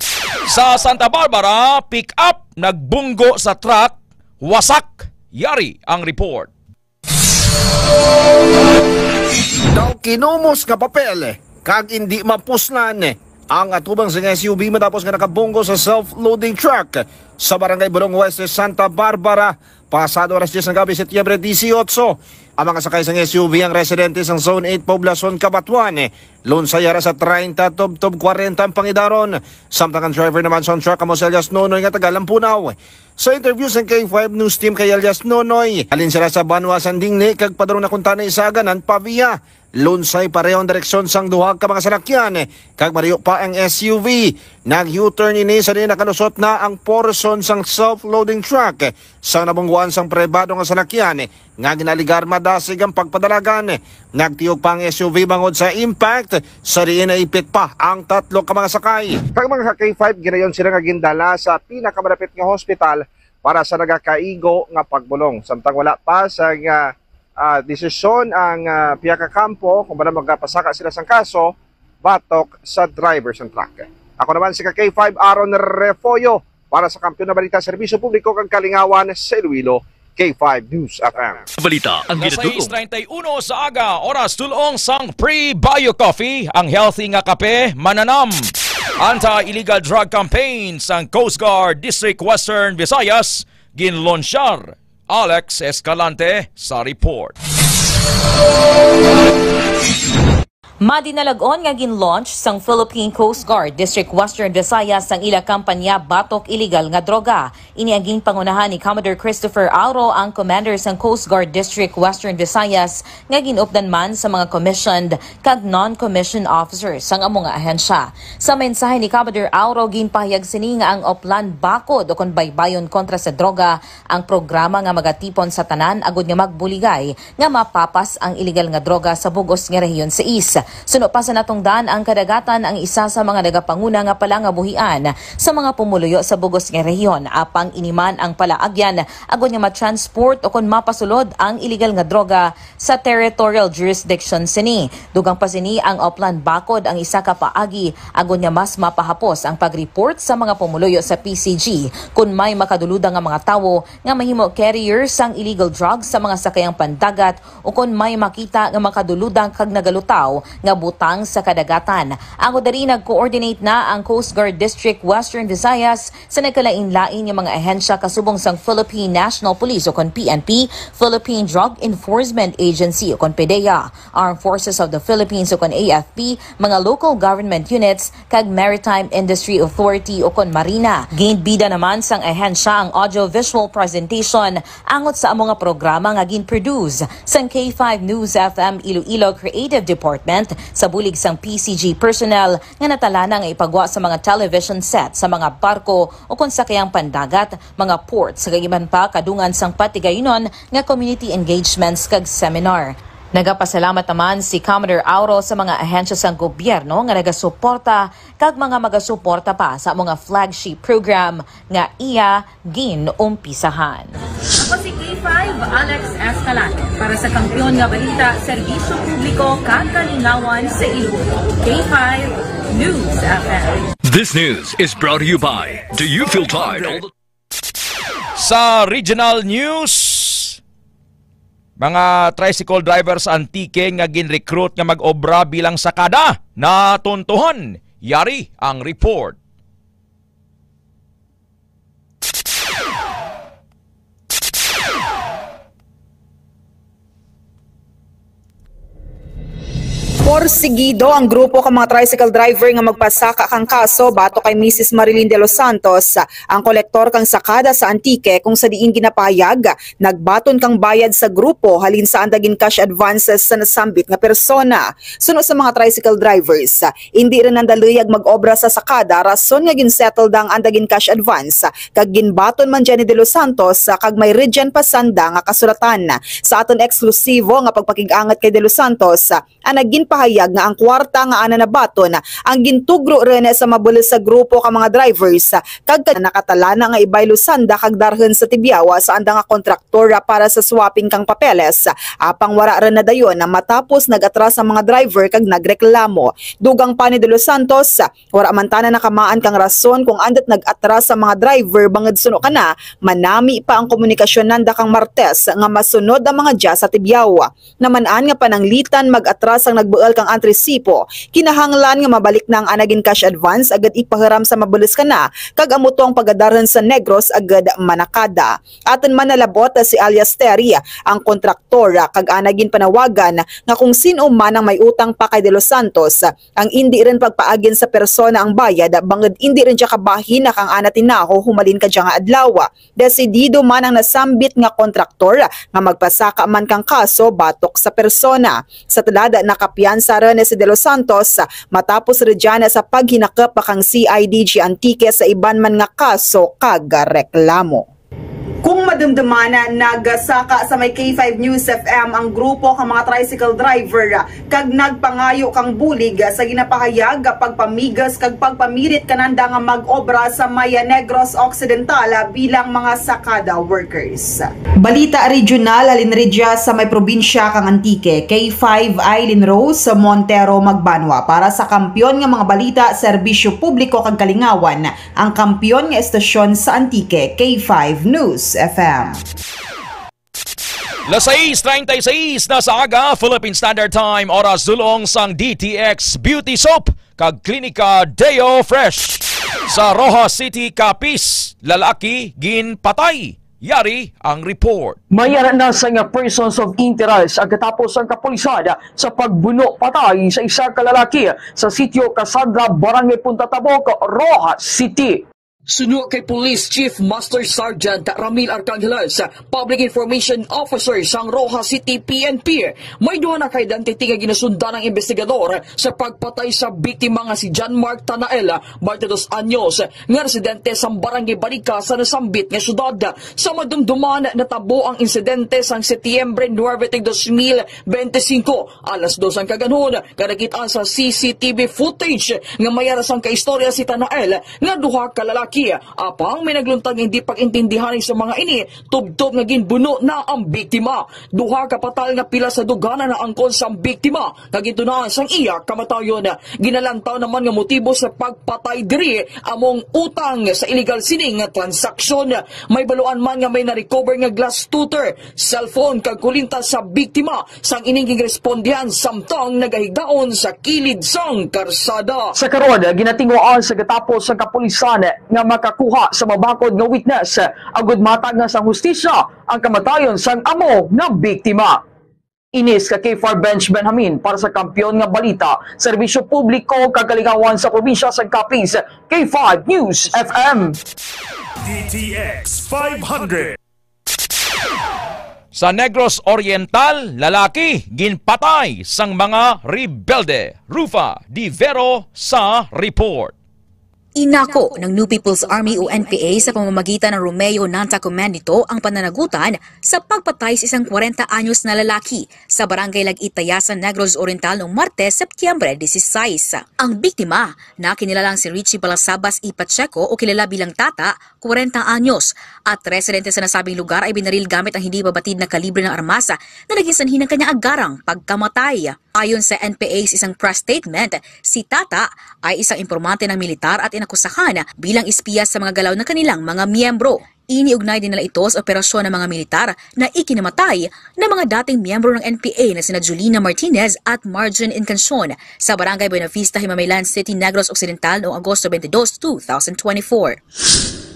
Sa Santa Barbara, pick-up nagbunggo sa truck, wasak. Yari ang report. Daw kinumos nga papel, kag indi mapuslan ang atubang sang S U V matapos nga nakabunggo sa self-loading truck sa Barangay Bulong West, Santa Barbara, pasado alas diyes ng gabi, Setyembre disiotso. Ang mga sakay sang S U V ang residente sang Zone eight, Poblacion Cabatuan. Lunsay yara sa treinta tubtob kwarenta ang pangidaron, samtang ang driver naman sang truck amo si alias Nonoy nga taga Lampunao. Sa interview sang K five News Team kay alias Nonoy, halin sila sa banwa sang Dingle kag padulong na kuntani sa Aganan, Pavia. Lunsay pareho ang direksyon sang duha ka mga salakyan, kag malayo pa ang S U V. Nag-U-turn ini sa diin nakalusot na ang portion sang self-loading truck sang nabungguan sang pribado nga salakyan nga ginaligar madasig ang pagpadalagan. Nagtiyog pa ang S U V bangod sa impact, sa diin naipit pa ang tatlo ka mga sakay. Kag mga ka K five, ginayon sila nga gindala sa pinakamalapit nga hospital para sa nagakaigo nga pagbulong. Samtang wala pa sa nga, ah, desisyon ang, ah, pihak ka kampo kung bala magapasaka sila sang kaso batok sa driver sang truck. Ako naman si ka K five, Aaron Refollo, para sa Kampiyon na Balita, Serbisyo Publiko kag Kalingawan sa Iloilo, K five News F M. Balita ang Alas ginadul-ong sais treinta y uno sa aga, oras dul-ong sang Pre-Bio Coffee, ang healthy nga kape, mananam. Anti-illegal drug campaign sang Coast Guard District Western Visayas, ginlonsyar. Alex Escalante sa report. Madinalag-on nga gin-launch sang Philippine Coast Guard District Western Visayas ang ila kampanya batok iligal nga droga. Ini ang ginpangunahan ni Commodore Christopher Auro, ang commander sang Coast Guard District Western Visayas, nga gin-updan man sa mga commissioned kag non-commissioned officers sang amo nga ahensya. Sa mensahe ni Commodore Auro, ginpahayag sini nga ang Oplan Bakod ukon Baybayon kontra sa Droga ang programa nga magatipon sa tanan agud nga magbuligay nga mapapas ang iligal nga droga sa bug-os nga rehiyon sa sais. Suno pa sa natungdan, ang kadagatan ang isa sa mga nagapanguna nga palangabuhian sa mga pumuluyo sa bug-os nga rehiyon, apang ini man ang palaagyan agud nga ma-transport ukon mapasulod ang iligal nga droga sa territorial jurisdiction sini. Dugang pa sini, ang Oplan Bakod ang isa ka paagi agud nga mas mapahapos ang pag-report sa mga pumuluyo sa P C G kon may makaduluda nga mga tawo nga mahimo carrier sang illegal drugs sa mga sakayang pandagat ukon may makita nga makaduluda kag nagalutaw nga butang sa kadagatan. Ang diri nag-coordinate na ang Coast Guard District Western Visayas sa nagkalain-lain nga mga ahensya kasubong sang Philippine National Police o kon P N P, Philippine Drug Enforcement Agency o kon PDEA, Armed Forces of the Philippines o kon A F P, mga local government units, kag Maritime Industry Authority o kon Marina. Ginbida naman sang ahensya ang audio-visual presentation angot sa amo nga programa nga gin-produce sang K five News F M Iloilo Creative Department sa bulig sang P C G personnel nga natalana nga ipagwa sa mga television set sa mga barko o kon sakyang pandagat, mga ports, kag iban pa kadungan sang patigayunon nga community engagements kag seminar. Nagapasalamat naman si Commodore Auro sa mga ahensya sang gobyerno nga nagasuporta kag mga magasuporta pa sa mga flagship program nga iya gin-umpisahan. Ako si K five, Alex Escalante, para sa Kampiyon nga Balita, Serbisyo Publiko, kag Kalingawan sa Iloilo. K five News F M. This news is brought to you by, do you feel tired all the Sa regional news, mga tricycle driver sa Antique nga gin-recruit nga mag-obra bilang sakada, natuntuhan. Yari ang report. Porsigido ang grupo ka mga tricycle driver nga magpasaka kang kaso batok kay Misis Marilyn De Los Santos, ang kolektor kang sakada sa Antique, kung sa diin ginapahayag nagbaton kang bayad sa grupo halin sa anda gin-cash advances sa nasambit nga persona. Suno sa mga tricycle drivers, indi run anda luyag mag-obra sa sakada rason nga gin-settle da ang anda gin-cash advance kag ginbaton man dyan ni De Los Santos, ah, kag may run dyan pa sanda nga kasulatan. Sa aton eksklusibo nga pagpakig-angat kay De Los Santos, ah, ang nagginpahayag nga ang kwarta nga ana nabaton, ah, ang gintugro run sa mabulos sa grupo ka mga drivers, ah, kag ka-, nakatalana nga ibaylo sanda kag darhon sa Tibiawa sa anda nga kontraktor, ah, para sa swapping kang papeles. Apang wara run na dayon na matapos nag-atras ang mga driver kag nagreklamo. Dugang pa ni De Los Santos, wara man tana nakamaan kang rason kung andat nag-atras ang mga driver, bangod suno kana, manami pa ang komunikasyon nanda kang Martes nga masunod ang mga dya sa Tibiao. Naman-an nga pananglitan mag-atras ang nagbuol kang Antresipo, kinahanglan nga mabalik na ang ana gin-cash advance agud ipahiram sa mabulos kana, kag amo to ang pagadarhon sa Negros agud manakada. Aton manalabot si alias Terry, ang kontraktor, kag ana ginpanawagan nga kung sin-o man ang may utang pa kay De Los Santos, ang indi run pagpaagin sa persona ang bayad, bangod indi run siya kabahin na kang ana tinaho humalin ka dya nga adlaw. Desidido man ang nasambit nga kontraktor nga magpasaka man kang kaso batok sa persona. Sa tulad, nakapiyansa run si De Los Santos matapos run dyan sa paghinakop pa kang C I D G Antique sa iban man nga kaso kag reklamo. Kung madumduman, nagasaka sa may K five News F M ang grupo ka mga tricycle driver kag nagpangayo kang bulig sa ginapahayag nga pagpamigas kag pagpamirit kananda nga mag-obra sa may Negros Occidental bilang mga sakada workers. Balita regional, halin run dya sa may probinsya kang Antique, K five Eileen Rose Montero Magbanwa para sa Kampiyon nga mga Balita, Serbisyo Publiko kag Kalingawan, ang kampiyon nga estasyon sa Antique, K five News F M. Las sais treinta y seis na sa aga, Philippine Standard Time, oras dulong sang D T X Beauty Soap kag Klinika Deo Fresh. Sa Roxas City, Capiz, lalaki ginpatay. Yari ang report. May anak na sa nga persons of interest ang katapos ang kapulisan sa pagbuno patay sa isa ka lalaki sa sitio Cassandra, Barangay Punta Tabok, Roxas City. Suno kay Police Chief Master Sergeant Ramil Arcangeles, Public Information Officer sang Roxas City P N P, may duha na ka identity nga ginasundan ang investigador sa pagpatay sa biktima nga si John Mark Tanael, twenty-two anyos, nga residente sa Barangay Barica sa nasambit nga syudad. Sa madumduman, natabo ang insidente sang Setyembre nuebe, dos mil bente singko, alas dos ang kaganhon, nga nakit-an sa C C T V footage nga may ara sang kaistorya si Tanael nga duha ka lalaki Ki, apang may nagluntag nga hindi pag-intindihan sa mga ini, tubtob nga ginbuno na ang biktima. Duha ka patal nga pila sa dugana naangkon sang biktima nga gintunahan sang iya kamatayon. Ginalantaw naman nga motibo sa pagpatay diri among utang sa illegal sining nga transaksyon. May baluan man nga may na-recover nga glass tutor, cellphone kag kulinta sa biktima sang ining ginrespondihan samtang nagahigaon sa kilid sang karsada. Sa karon, ginatinguhaan sa gatapos sang kapulisan nga makakuha sa mabakod nga witness agud matag na sang hustisya ang kamatayon sang amo nga biktima. Inis ka K five Bench Benjamin para sa Kampiyon nga Balita, Serbisyo Publiko kag Kalingawan sa Probinsya sang Capiz, K five News F M. D T X five hundred. Sa Negros Oriental, lalaki ginpatay sang mga rebelde. Rufa Di Vero sa report. Inako ng New People's Army o N P A sa pamamagitan ng Romeo Nanta Command nito ang pananagutan sa pagpatay sa isang kwarenta anyos na lalaki sa Barangay Lag-Itaya sa Negros Oriental noong Martes, Setyembre dieciséis. Ang biktima, na kinilalang si Richie Balasabas E. Pacheco o kilala bilang Tata, kwarenta anyos, at residente sa nasabing lugar ay binaril gamit ang hindi mabatid na kalibre ng armas na naging sanhi ng kanyang agarang pagkamatay. Ayon sa N P A sa isang press statement, si Tata ay isang impormante ng militar at inakusahan bilang espiya sa mga galaw ng kanilang mga miyembro. Iniugnay din nila ito sa operasyon ng mga militar na ikinamatay ng mga dating miyembro ng N P A na sina Julina Martinez at Marjorie Encancion sa Barangay Buenavista, Himamaylan City, Negros Occidental, noong Agosto twenty-two, two thousand twenty-four.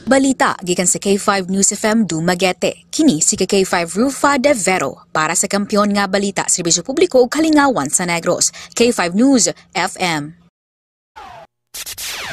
Balita gikan sa K five News F M Dumaguete. Kini si K five Rufa De Vero para sa Kampiyon nga Balita, Serbisyo Publiko ug Kalingawan sa Negros. K five News F M.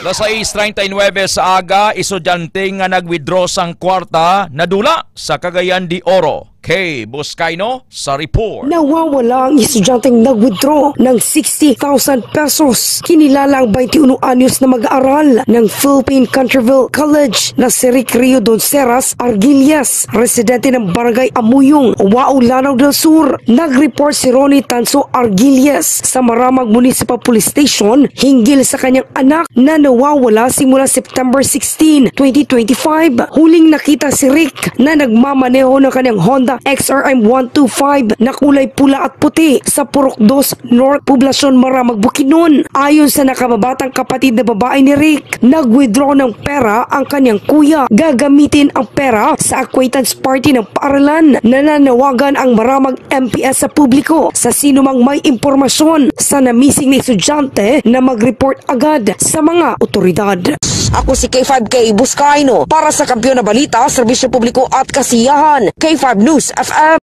Alas sais treinta y nueve sa aga, estudyante nga nag-withdraw sang kwarta nadula sa Cagayan de Oro. Kay Buscaino sa report. Nawawala ang estudyanteng nag-withdraw ng sixty thousand pesos. Kinilala ang twenty-one anyos na mag-aaral ng Philippine Canterville College na si Rick Rio Donceras Arguillas, residente ng Barangay Amuyong, Wao, Lanao del Sur. Nag-report si Ronnie Tanso Arguillas sa Maramag Municipal Police Station hinggil sa kanyang anak na nawawala simula September sixteen, twenty twenty-five. Huling nakita si Rick na nagmamaneho ng kanyang Honda X R M one two five na kulay pula at puti sa Purok Dos North, Poblacion Maramag, Bukidnon. Ayon sa nakababatang kapatid na babae ni Rick, nag-withdraw ng pera ang kanyang kuya. Gagamitin ang pera sa acquaintance party ng paaralan. Nananawagan ang Maramag M P S sa publiko sa sinumang may impormasyon sa na-missing na estudyante na mag-report agad sa mga otoridad. Ako si K five K Buscaino para sa Kampiyon na Balita, Serbisyo Publiko at Kasiyahan, K five News F M.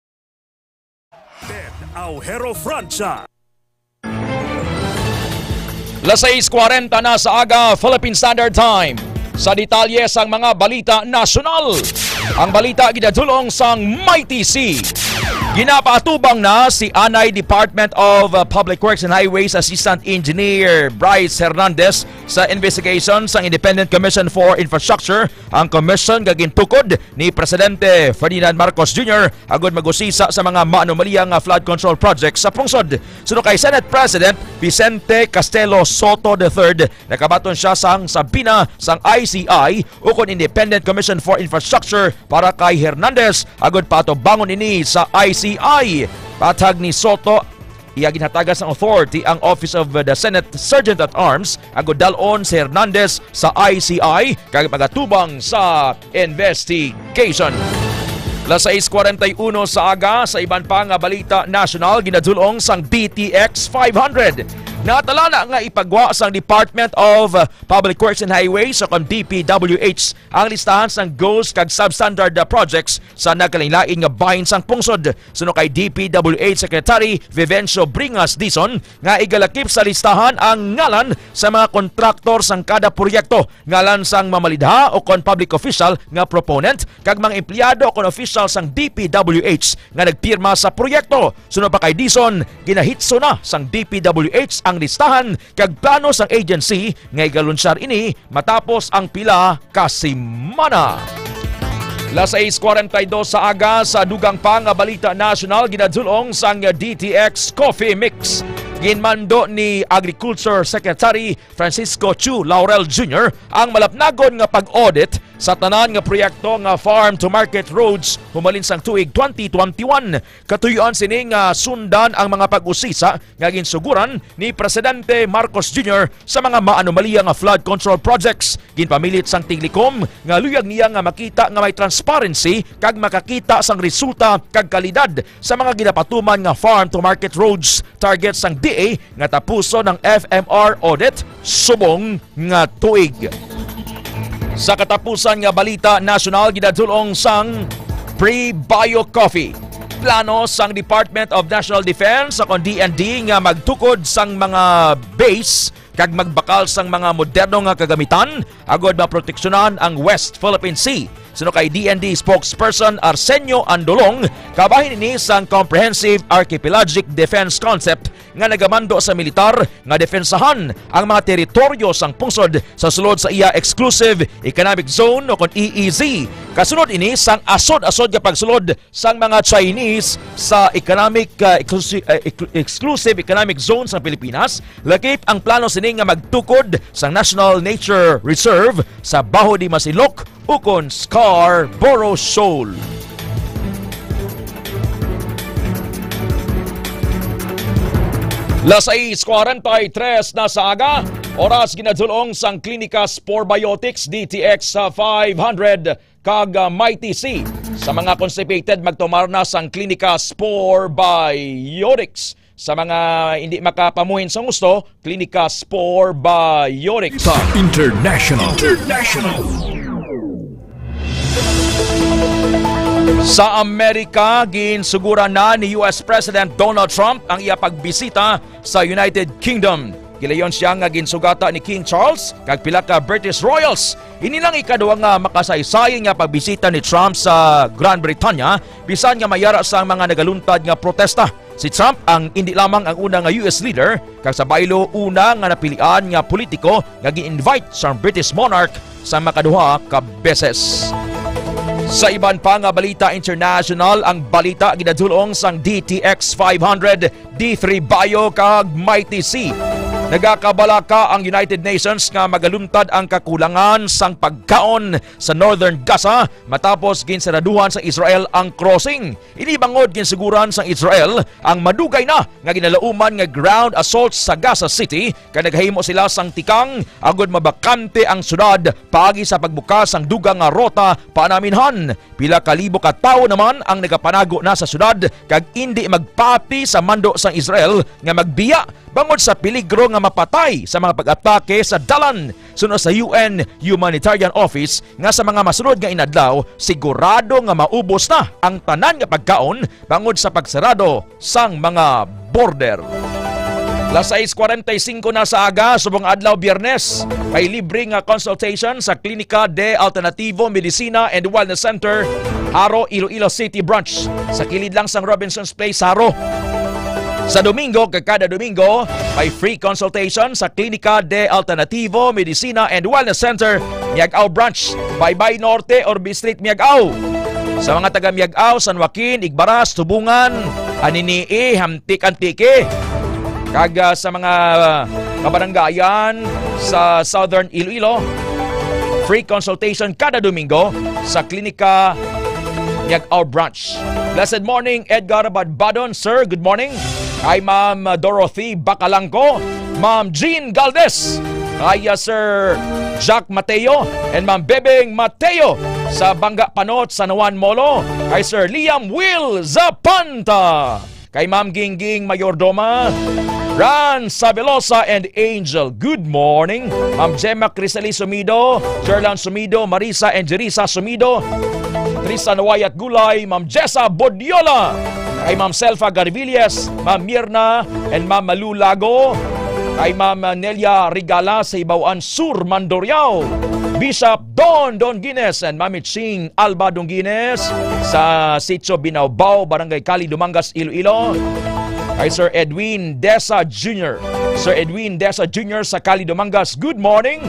Ted Aujero Francia. Alas sais kwarenta na sa aga, Philippine Standard Time. Sa detalye sang mga balita nasyonal, ang balita ginadulong sang Mighty C. Ginapaatubang na si anay Department of, uh, Public Works and Highways Assistant Engineer Bryce Hernandez sa investigation sang Independent Commission for Infrastructure, ang commission nga gintukod ni Presidente Ferdinand Marcos Junior agud mag-usisa sa mga maanomalya nga flood control project sa pungsod. Suno kay Senate President Vicente Castelo Soto the third, nakabaton sia sang subpoena sang I C I ukon Independent Commission for Infrastructure para kay Hernandez agud patubangon ini sa I C I. Patag ni Soto, iya ginhatagan sang authority ang Office of the Senate Sergeant at Arms agud dal-on si Hernandez sa I C I kag magatubang sa investigation. Alas sais kwarenta y uno sa aga, sa iban pa nga balita nasyonal, ginadulong sang D T X five hundred. Natala na nga ipagwa sang Department of Public Works and Highways o kon D P W H ang listahan sang ghost kag substandard projects sa nagkalainlain nga bahin sang pungsod. Suno kay D P W H Secretary Vivencio Bringas Dizon nga igalakip sa listahan ang ngalan sa mga kontraktor sang kada proyekto, ngalan sang mamalidha o kon public official nga proponent, kag mga empleyado o kon official sang D P W H nga nagpirma sa proyekto. Suno pa kay Dizon, ginahitso na sang D P W H ang listahan kag plano sang agency nga igalunsyar ini matapos ang pila ka semana. Alas sais kwarenta y dos sa aga, sa dugang pa nga balita nasyonal, ginadulong sang D T X Coffee Mix. Ginmando ni Agriculture Secretary Francisco Chu Laurel Junior ang malapnagon nga pag-audit sa tanan nga proyekto nga farm to market roads humalin sang tuig twenty twenty-one. Katuyoan sini nga sundan ang mga pag-usisa nga ginsuguran ni Presidente Marcos Junior sa mga maanomalya nga flood control projects. Ginpamilit sang tiglikom nga luyag niya nga makita nga may transparency kag makakita sang resulta kag kalidad sa mga ginapatuman nga farm to market roads target sang D A nga tapuson ang F M R audit subong nga tuig. Sa katapusan nga balita nasyonal, ginadul-ong sang Pre-Bio Coffee. Plano sang Department of National Defense, o kon D N D, nga magtukod sang mga base kag magbakal sang mga moderno nga kagamitan agod maproteksyonan ang West Philippine Sea. Suno kay D N D spokesperson Arsenio Andolong, kabahin ini sang Comprehensive Archipelagic Defense Concept nga nagamando sa militar nga depensahan ang mga teritoryo sang pungsod sa sulod sa iya Exclusive Economic Zone, o kon E E Z. Kasunod ini sang asod-asod nga pagsulod sang mga Chinese sa economic, ah, exclusi-, ah, eclu-, Exclusive Economic Zone sang Pilipinas, lakip ang plano sini nga magtukod sang National Nature Reserve sa Baho de Masinloc, ukon Scarborough Shoal. Las sais cuarenta y tres na sa aga, oras ginadul-ong sang Klinika Spore Biotics D T X five hundred kag, ah, Mighty C. Sa mga constipated, magtumar na sang Klinika Spore Biotics. Sa mga hindi makapamuhin sa gusto, Klinika Spore Biotics. Sa International. International. Sa Amerika, ginsuguran na ni U S President Donald Trump ang iya pagbisita sa United Kingdom. Gilayon siya nga ginsugata ni King Charles kag pila ka British royals. Ini lang ikaduha nga makasaysay nga pagbisita ni Trump sa Grand Britanya, bisan nga may ara sang mga nagaluntad nga protesta. Si Trump ang indi lamang ang una nga U S leader, kag sa baylo, una nga napilian nga politiko nga gi-invite sang British monarch sa makaduha ka beses. Sa iban pa nga balita international, ang balita ginadul-ong sang D T X five hundred, D three Bio kag Mighty C. Nagakabalaka ang United Nations nga magaluntad ang kakulangan sang pagkaon sa Northern Gaza matapos ginsaraduhan sa Israel ang crossing. Ini bangod ginsuguran sang Israel ang madugay na nga ginalauman nga ground assault sa Gaza City, kag naghimo sila sang tikang agod mabakante ang syudad paagi sa pagbukas sang dugang nga rota paanaminhan. Pila ka libo ka tawo naman ang nagapanago na sa syudad kag indi magpati sa mando sang Israel nga magbiya bangod sa peligro nga mapatay sa mga pag-atake sa dalan. Suno sa U N Humanitarian Office nga sa mga masunod nga inadlaw, sigurado nga maubos na ang tanan nga pagkaon bangod sa pagsarado sang mga border. Las sais cuarenta y cinco na sa aga, subong adlaw, Biyernes, may libre nga consultation sa Klinika de Alternativo Medicina and Wellness Center, Jaro, Iloilo City Branch, sa kilid lang sang Robinson's Place, Jaro. Sa Domingo, kag kada Domingo, may free consultation sa Klinika de Alternativo Medicina and Wellness Center, Miag-ao Branch, Baybay Norte, Orbe Street, Miag-ao. Sa mga taga Miag-ao, San Joaquin, Igbaras, Tubungan, Anini-y, Hamtic, Antique, kag, ah, sa mga kabaranggayan sa Southern Iloilo, free consultation kada Domingo sa Klinika Miag-ao Branch. Blessed morning, Edgar Badbadon, sir. Good morning. Kay Ma'am Dorothy Bacalangco, Ma'am Jean Galvez, kay, uh, Sir Jack Mateo, and Ma'am Bebeng Mateo sa Bangga Panot, San Juan, Molo. Kay Sir Liam Will Zapanta. Kay Ma'am Gingging Mayordoma, Ran Sabelosa, and Angel. Good morning. Ma'am Gemma Crisali Sumido, Sherlan Sumido, Marisa and Jerisa Sumido, Tristan Wayat Gulay, Ma'am Jessa Bodiola, kay Ma'am Selfa Garvillas, Ma'am Mirna, and Ma'am Malu Lago, kay Ma'am Nelia Regala sa Hibaw-an Sur, Mandurriao, Bishop Don Don Guines and Mami Ching Alba Don Guines sa Sitio Binaubao, Barangay Cali, Dumangas, Iloilo. Kay Sir Edwin Desa Junior. Sir Edwin Desa Junior sa Cali, Dumangas, good morning.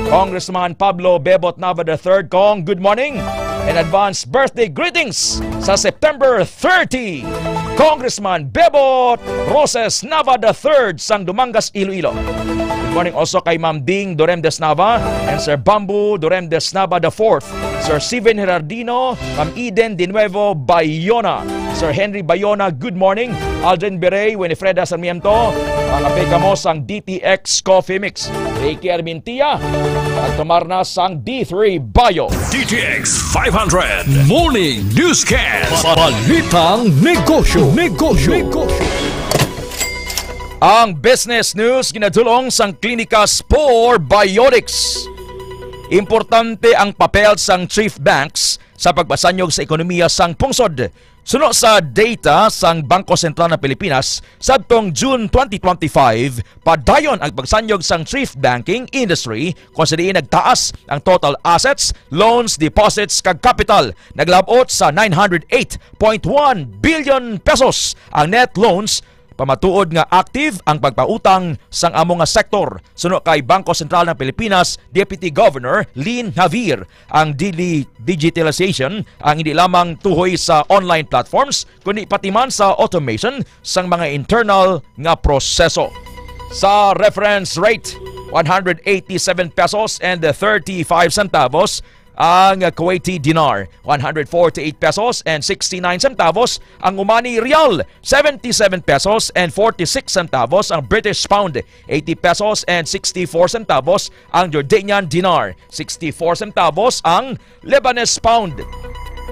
Congressman Pablo Bebot Nava the third, Cong, good morning. And advance birthday greetings sa September thirty. Congressman Bebot Roses Nava the third sang Dumangas, Iloilo. Good morning also kay Ma'am Ding Doremdes Nava and Sir Bamboo Doremdes Nava the fourth, Sir Steven Herardino, Ma'am Eden de Nuevo Bayona, Sir Henry Bayona, good morning. Aldrin Berey, Winifreda Sarmiento, ang apay kamo sang D T X Coffee Mix. Ricky Armintia, nagtumar na sang D three Bio. D T X five hundred Morning Newscast. Balitang Negosyo. Negosyo. Negosyo. Ang business news ginadulong sang Klinika Spore Biotics. Importante ang papel sang thrift banks sa pagpasanyog sa ekonomiya sang pungsod. Suno sa data sang Bangko Sentral ng Pilipinas, sadtong June twenty twenty-five, padayon ang pagsanyog sang thrift banking industry, kung sa diin nagtaas ang total assets, loans, deposits, kag kapital. Naglabot sa nine hundred eight point one billion pesos ang net loans, pamatuod nga active ang pagpautang sang amo nga sektor. Suno kay Bangko Sentral ng Pilipinas Deputy Governor Lynn Javier, ang dili-, digitalization ang hindi lamang tuhoy sa online platforms, kundi pati man sa automation sang mga internal nga proseso. Sa reference rate, one hundred eighty-seven pesos and thirty-five centavos ang Kuwaiti dinar, one hundred forty-eight pesos and sixty-nine centavos ang Omani rial, seventy-seven pesos and forty-six centavos ang British pound, eighty pesos and sixty-four centavos ang Jordanian dinar, sixty-four centavos ang Lebanese pound,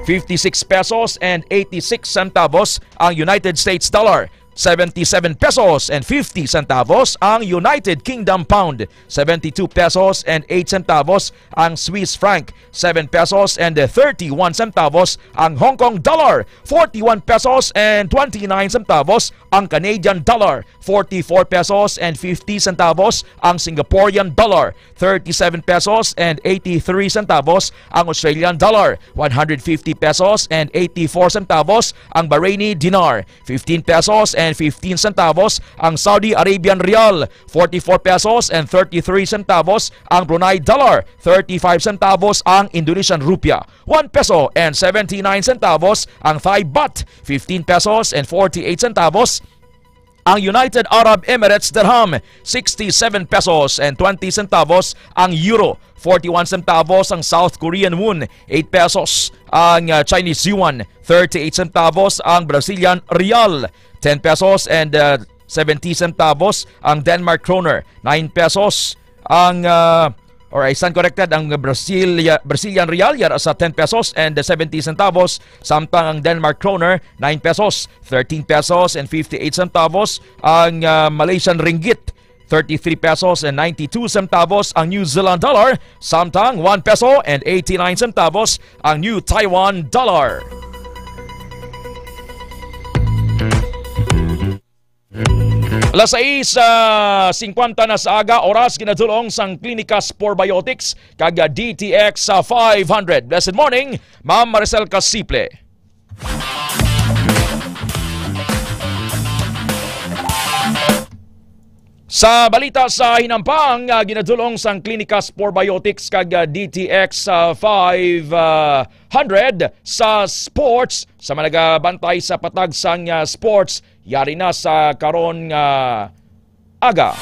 fifty-six pesos and eighty-six centavos ang United States dollar, seventy-seven pesos and fifty centavos ang United Kingdom pound, seventy-two pesos and eight centavos ang Swiss franc, seven pesos and thirty-one centavos ang Hong Kong dollar, forty-one pesos and twenty-nine centavos ang Canadian dollar, forty-four pesos and fifty centavos ang Singaporean dollar, thirty-seven pesos and eighty-three centavos ang Australian dollar, one hundred fifty pesos and eighty-four centavos ang Bahraini dinar, fifteen pesos and fifteen centavos ang Saudi Arabian rial, forty-four pesos and thirty-three centavos ang Brunei dollar, thirty-five centavos ang Indonesian rupiah, one peso and seventy-nine centavos ang Thai baht, fifteen pesos and forty-eight centavos ang United Arab Emirates dirham, sixty-seven pesos and twenty centavos ang euro, forty-one centavos ang South Korean won, eight pesos ang, uh, Chinese yuan, thirty-eight centavos ang Brazilian real, ten pesos and, uh, seventy centavos ang Denmark kroner, nine pesos ang, uh, or I stand corrected, ang Brazil, Brazilian real yara sa ten pesos and seventy centavos, samtang ang Denmark kroner, nine pesos, thirteen pesos and fifty-eight centavos ang, uh, Malaysian ringgit, thirty-three pesos and ninety-two centavos ang New Zealand dollar, samtang one peso and eighty-nine centavos ang New Taiwan dollar. Alas sais, ah, singkwenta na sa aga, oras ginadulong sang Klinika Spore Biotics kag, ah, D T X sa five hundred. Blessed morning, Ma'am Maricel Casiple. Sa balita sa hinampang, ah, ginadulong sang Klinika Spore Biotics kag, ah, D T X sa five hundred sa sports. Sa mga nagabantay sa patag sang, ah, sports, yari na sa karon nga aga.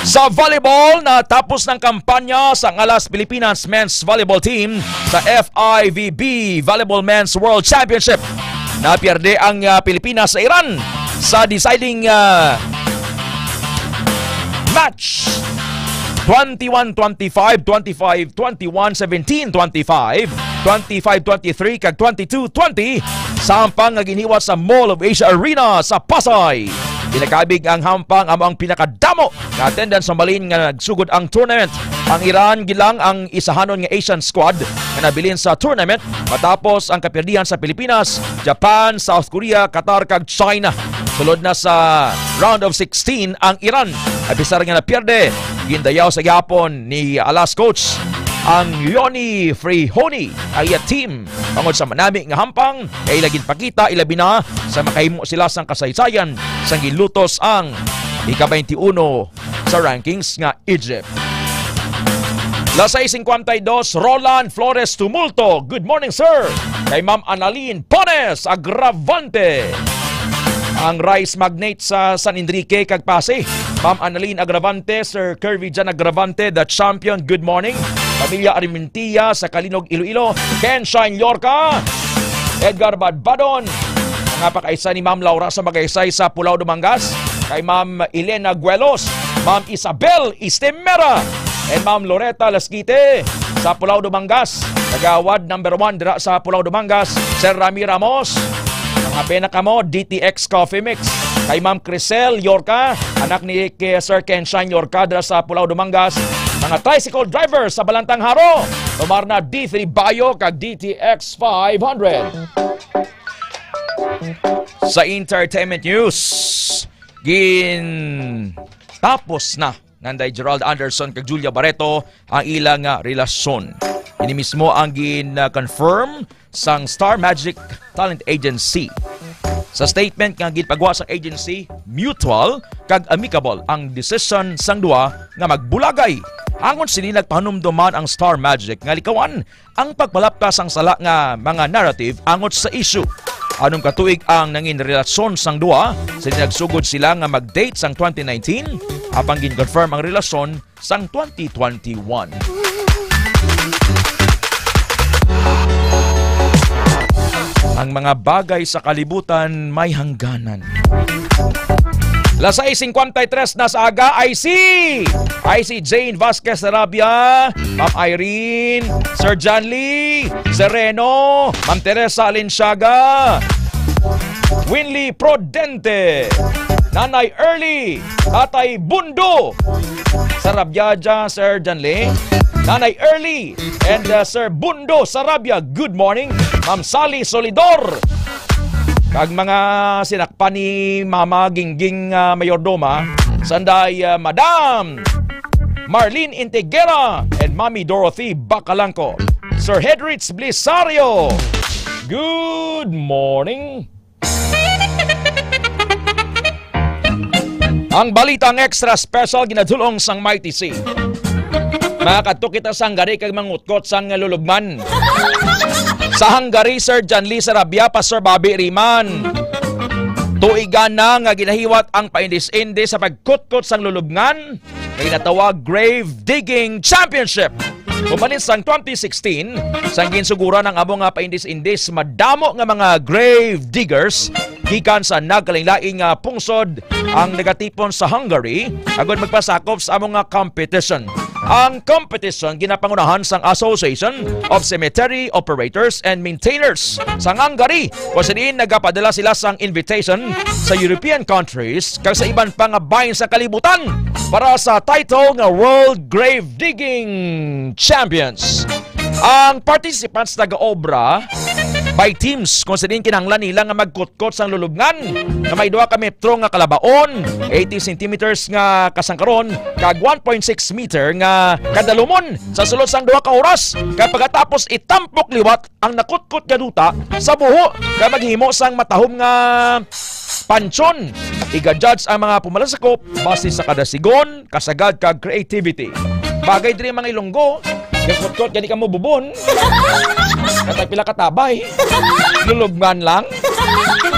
Sa volleyball, natapos ng kampanya sang Alas Pilipinas Men's Volleyball Team sa F I V B Volleyball Men's World Championship. Napierde ang, ah, Pilipinas sa Iran sa deciding, ah, match. Twenty-one twenty-five, twenty-five twenty-one, seventeen twenty-five, twenty-five twenty-three, kag twenty-two twenty, sa hampang nga ginhiwat sa Mall of Asia Arena sa Pasay. Pinakabig ang hampang amo ang pinakadamo nga attendance sa malin nga nagsugod ang tournament. Ang Iran gilang ang isahanon nga Asian squad nga nabilin sa tournament matapos ang kapirdihan sa Pilipinas, Japan, South Korea, Qatar, kag China. Sulod na sa round of sixteen ang Iran. Apisar nga napierde, gindayaw sa gihapon ni Alas coach ang Yoni Frihoni ang iya team. Bangod sa manami nga hampang nga ila ginpakita, ilabi na sa makahimo sila sang kasaysayan sang gilutos ang ika-twenty-one sa rankings nga Egypt. Las sais cincuenta y dos, Roland Flores Tumulto. Good morning, sir. Kay Ma'am Annalyn Pones Agravante. Ang rice magnate sa San Enrique kag Passi. Ma'am Annalyn Agravante, Sir Kirby Jan Agravante, the champion. Good morning. Pamilya Armentia sa Calinog, Iloilo. Ken Shine Yorca. Edgar Badbadon. Mga pakaisa ni Ma'am Laura sa Magaysay sa Pulao, Dumangas. Kay Ma'am Elena Guelos. Ma'am Isabel Istemera. And Ma'am Loreta Lasquite sa Pulao, Dumangas. Kagawad number one dira sa Pulao, Dumangas. Sir Rami Ramos. Mga pena kamo, D T X Coffee Mix. Kay Ma'am Crisel Yorca, anak ni kay Sir Ken Shine Yorca, dira sa Pulao, Dumangas. Mga tricycle driver sa Balantang Jaro, Tomarna D three Bayo, kag D T X five hundred. Sa entertainment news, gin tapos na nanday Gerald Anderson kag Julia Barreto ang ilang, ah, relasyon. Ini mismo ang gin-confirm sang Star Magic Talent Agency. Sa statement nga ginpagawa sang agency, mutual kag amicable ang decision sang duha nga magbulagay. Angon sini, nagpahanumdom man ang Star Magic nga likawan ang pagpalapkas sang sala nga mga narrative angot sa issue. Anom ka tuig ang nangin relasyon sang duha, sini nagsugod sila nga mag-date sang twenty nineteen, apang gin-confirm ang relasyon sang twenty twenty-one. Ang mga bagay sa kalibutan may hangganan. Las sais cincuenta y tres na sa aga, I C! I C Jane Vasquez Sarabia, Ma'am Irene, Sir John Lee, Sir Reno, Ma'am Teresa Alinshaga, Winley Prodente, Nanay Early, Tatay Bundo, Sarabia, Sir John Lee, Nanay Early, and, uh, Sir Bundo Sarabia. Good morning, Ma'am Sally Solidor. Kag mga sinakpan ni Mama Gingging, ah, Mayordoma, sanday, ah, Madam Marlene Intigera and Mami Dorothy Bacalangco. Sir Hedrich Blisario, good morning. Ang balita nga extra special ginadulong sang Mighty C. Makadto kita sa Hungary kag mangutkot sang lulubngan. Sa Hungary, Sir John Lee Sarabia, Pastor Bobby Riman. Tuigan na nga ginahiwat ang paindis-indis sa pagkutkot sang lulubngan nga ginatawag Grave Digging Championship. Human sang twenty sixteen, sang ginsuguran ang amo nga paindis-indis, madamo nga mga grave diggers gikan sa nagkalainlain nga pungsod ang nagatipon sa Hungary agod magpasakop sa amo nga competition. Ang competition ginapangunahan sang Association of Cemetery Operators and Maintainers sa Hungary, kung sa diin nagapadala sila sang invitation sa European countries kag sa iban pa nga bahin sa kalibutan para sa title nga World Grave Digging Champions. Ang participants nagaobra by teams, kung sa diin kinahanglan nila nga magkutkot sang lulubngan nga may duha ka metro nga kalabaon, eighty centimeters nga kasangkaron, kag one point six meter nga kadalumon sa sulod sang duha ka oras. Kag pagkatapos, itampok liwat ang nakutkot nga duta sa buho kag maghimo sang matahom nga pansyon. Iga-judge ang mga pumalasakop base sa kadasigon, kasagad, kag creativity. Bagay diri ang mga Ilonggo, gakutkot gani kamo bubon. Katag pila ka tabay. Lulubngan lang.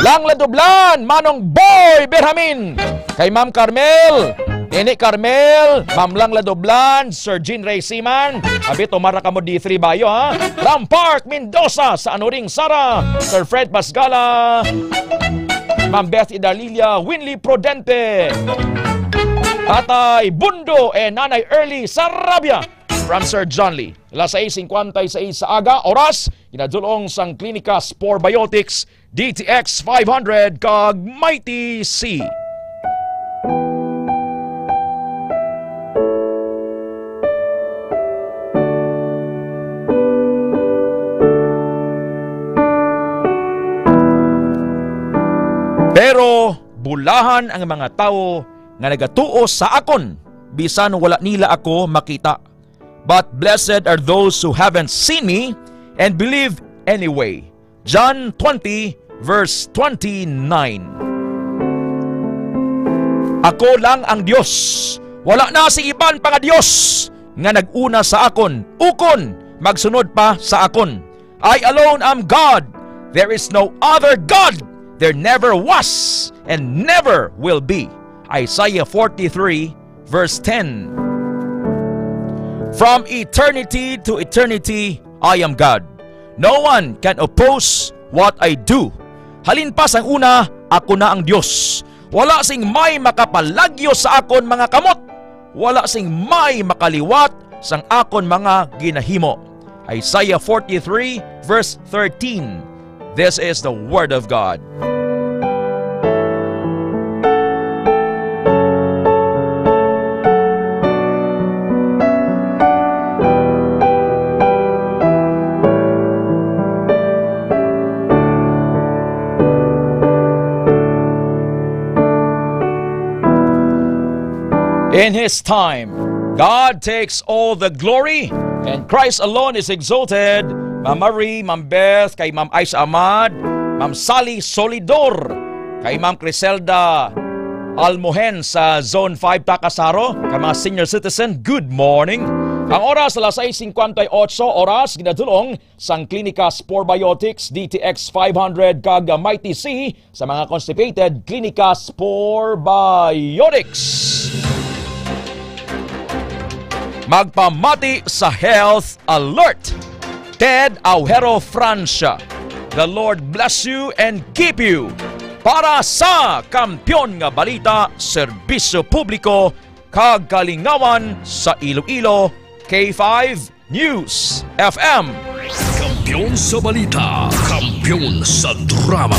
Lang Ladublan, Manong Boy Berhamin. Kay Ma'am Carmel, Nene Carmel, Ma'am Lang Ladublan, Sir Jean Ray Siman, abi, tumara kamo D three Bayo, ha? Ram Park, Mendoza, sa Anuring Sara, Sir Fred Pasgala, Ma'am Beth Idalilia, Winley Prodente, Tatay Bundo, and Nanay Early Sarabia from Sir John Lee. Las sais cincuenta y seis sa aga, oras, ginadulong sang Klinika Spore Biotics, D T X five hundred, kag Mighty C. Pero bulahan ang mga tawo nga nagatuo sa akon, bisan wala nila ako makita. But blessed are those who haven't seen me and believe anyway. John twenty, verse twenty-nine. Ako lang ang Dios. Wala na sing iban pa nga Dios. nga nag-una sa akon, ukon magsunod pa sa akon. I alone am God. There is no other God. There never was and never will be. Isaiah forty-three, verse ten. From eternity to eternity, I am God. No one can oppose what I do. Halin pa sang una, ako na ang Dios. Wala sing may makapalagyo sa akon mga kamot. Wala sing may makaliwat sang akon mga ginahimo. Isaiah forty-three, verse thirteen. This is the word of God. In His time, God takes all the glory, and Christ alone is exalted. Ma'am Marie, Ma'am Beth, kay Ma'am Aisha Ahmad, Ma'am Sally Solidor, kay Ma'am Criselda Almohen sa Zone five Takasaro, kay mga senior citizen, good morning. Ang oras, alas sais cincuenta y ocho oras, ginadulong sang Klinika Spore Biotics, D T X five hundred, kag Mighty C sa mga constipated, Klinika Spore Biotics. Magpamati sa Health Alert, Ted Aujero Francia. The Lord bless you and keep you. Para sa Kampiyon nga Balita, Serbisyo Publiko, kag Kalingawan sa Iloilo, K five News F M. Kampiyon sa balita, kampiyon sa drama.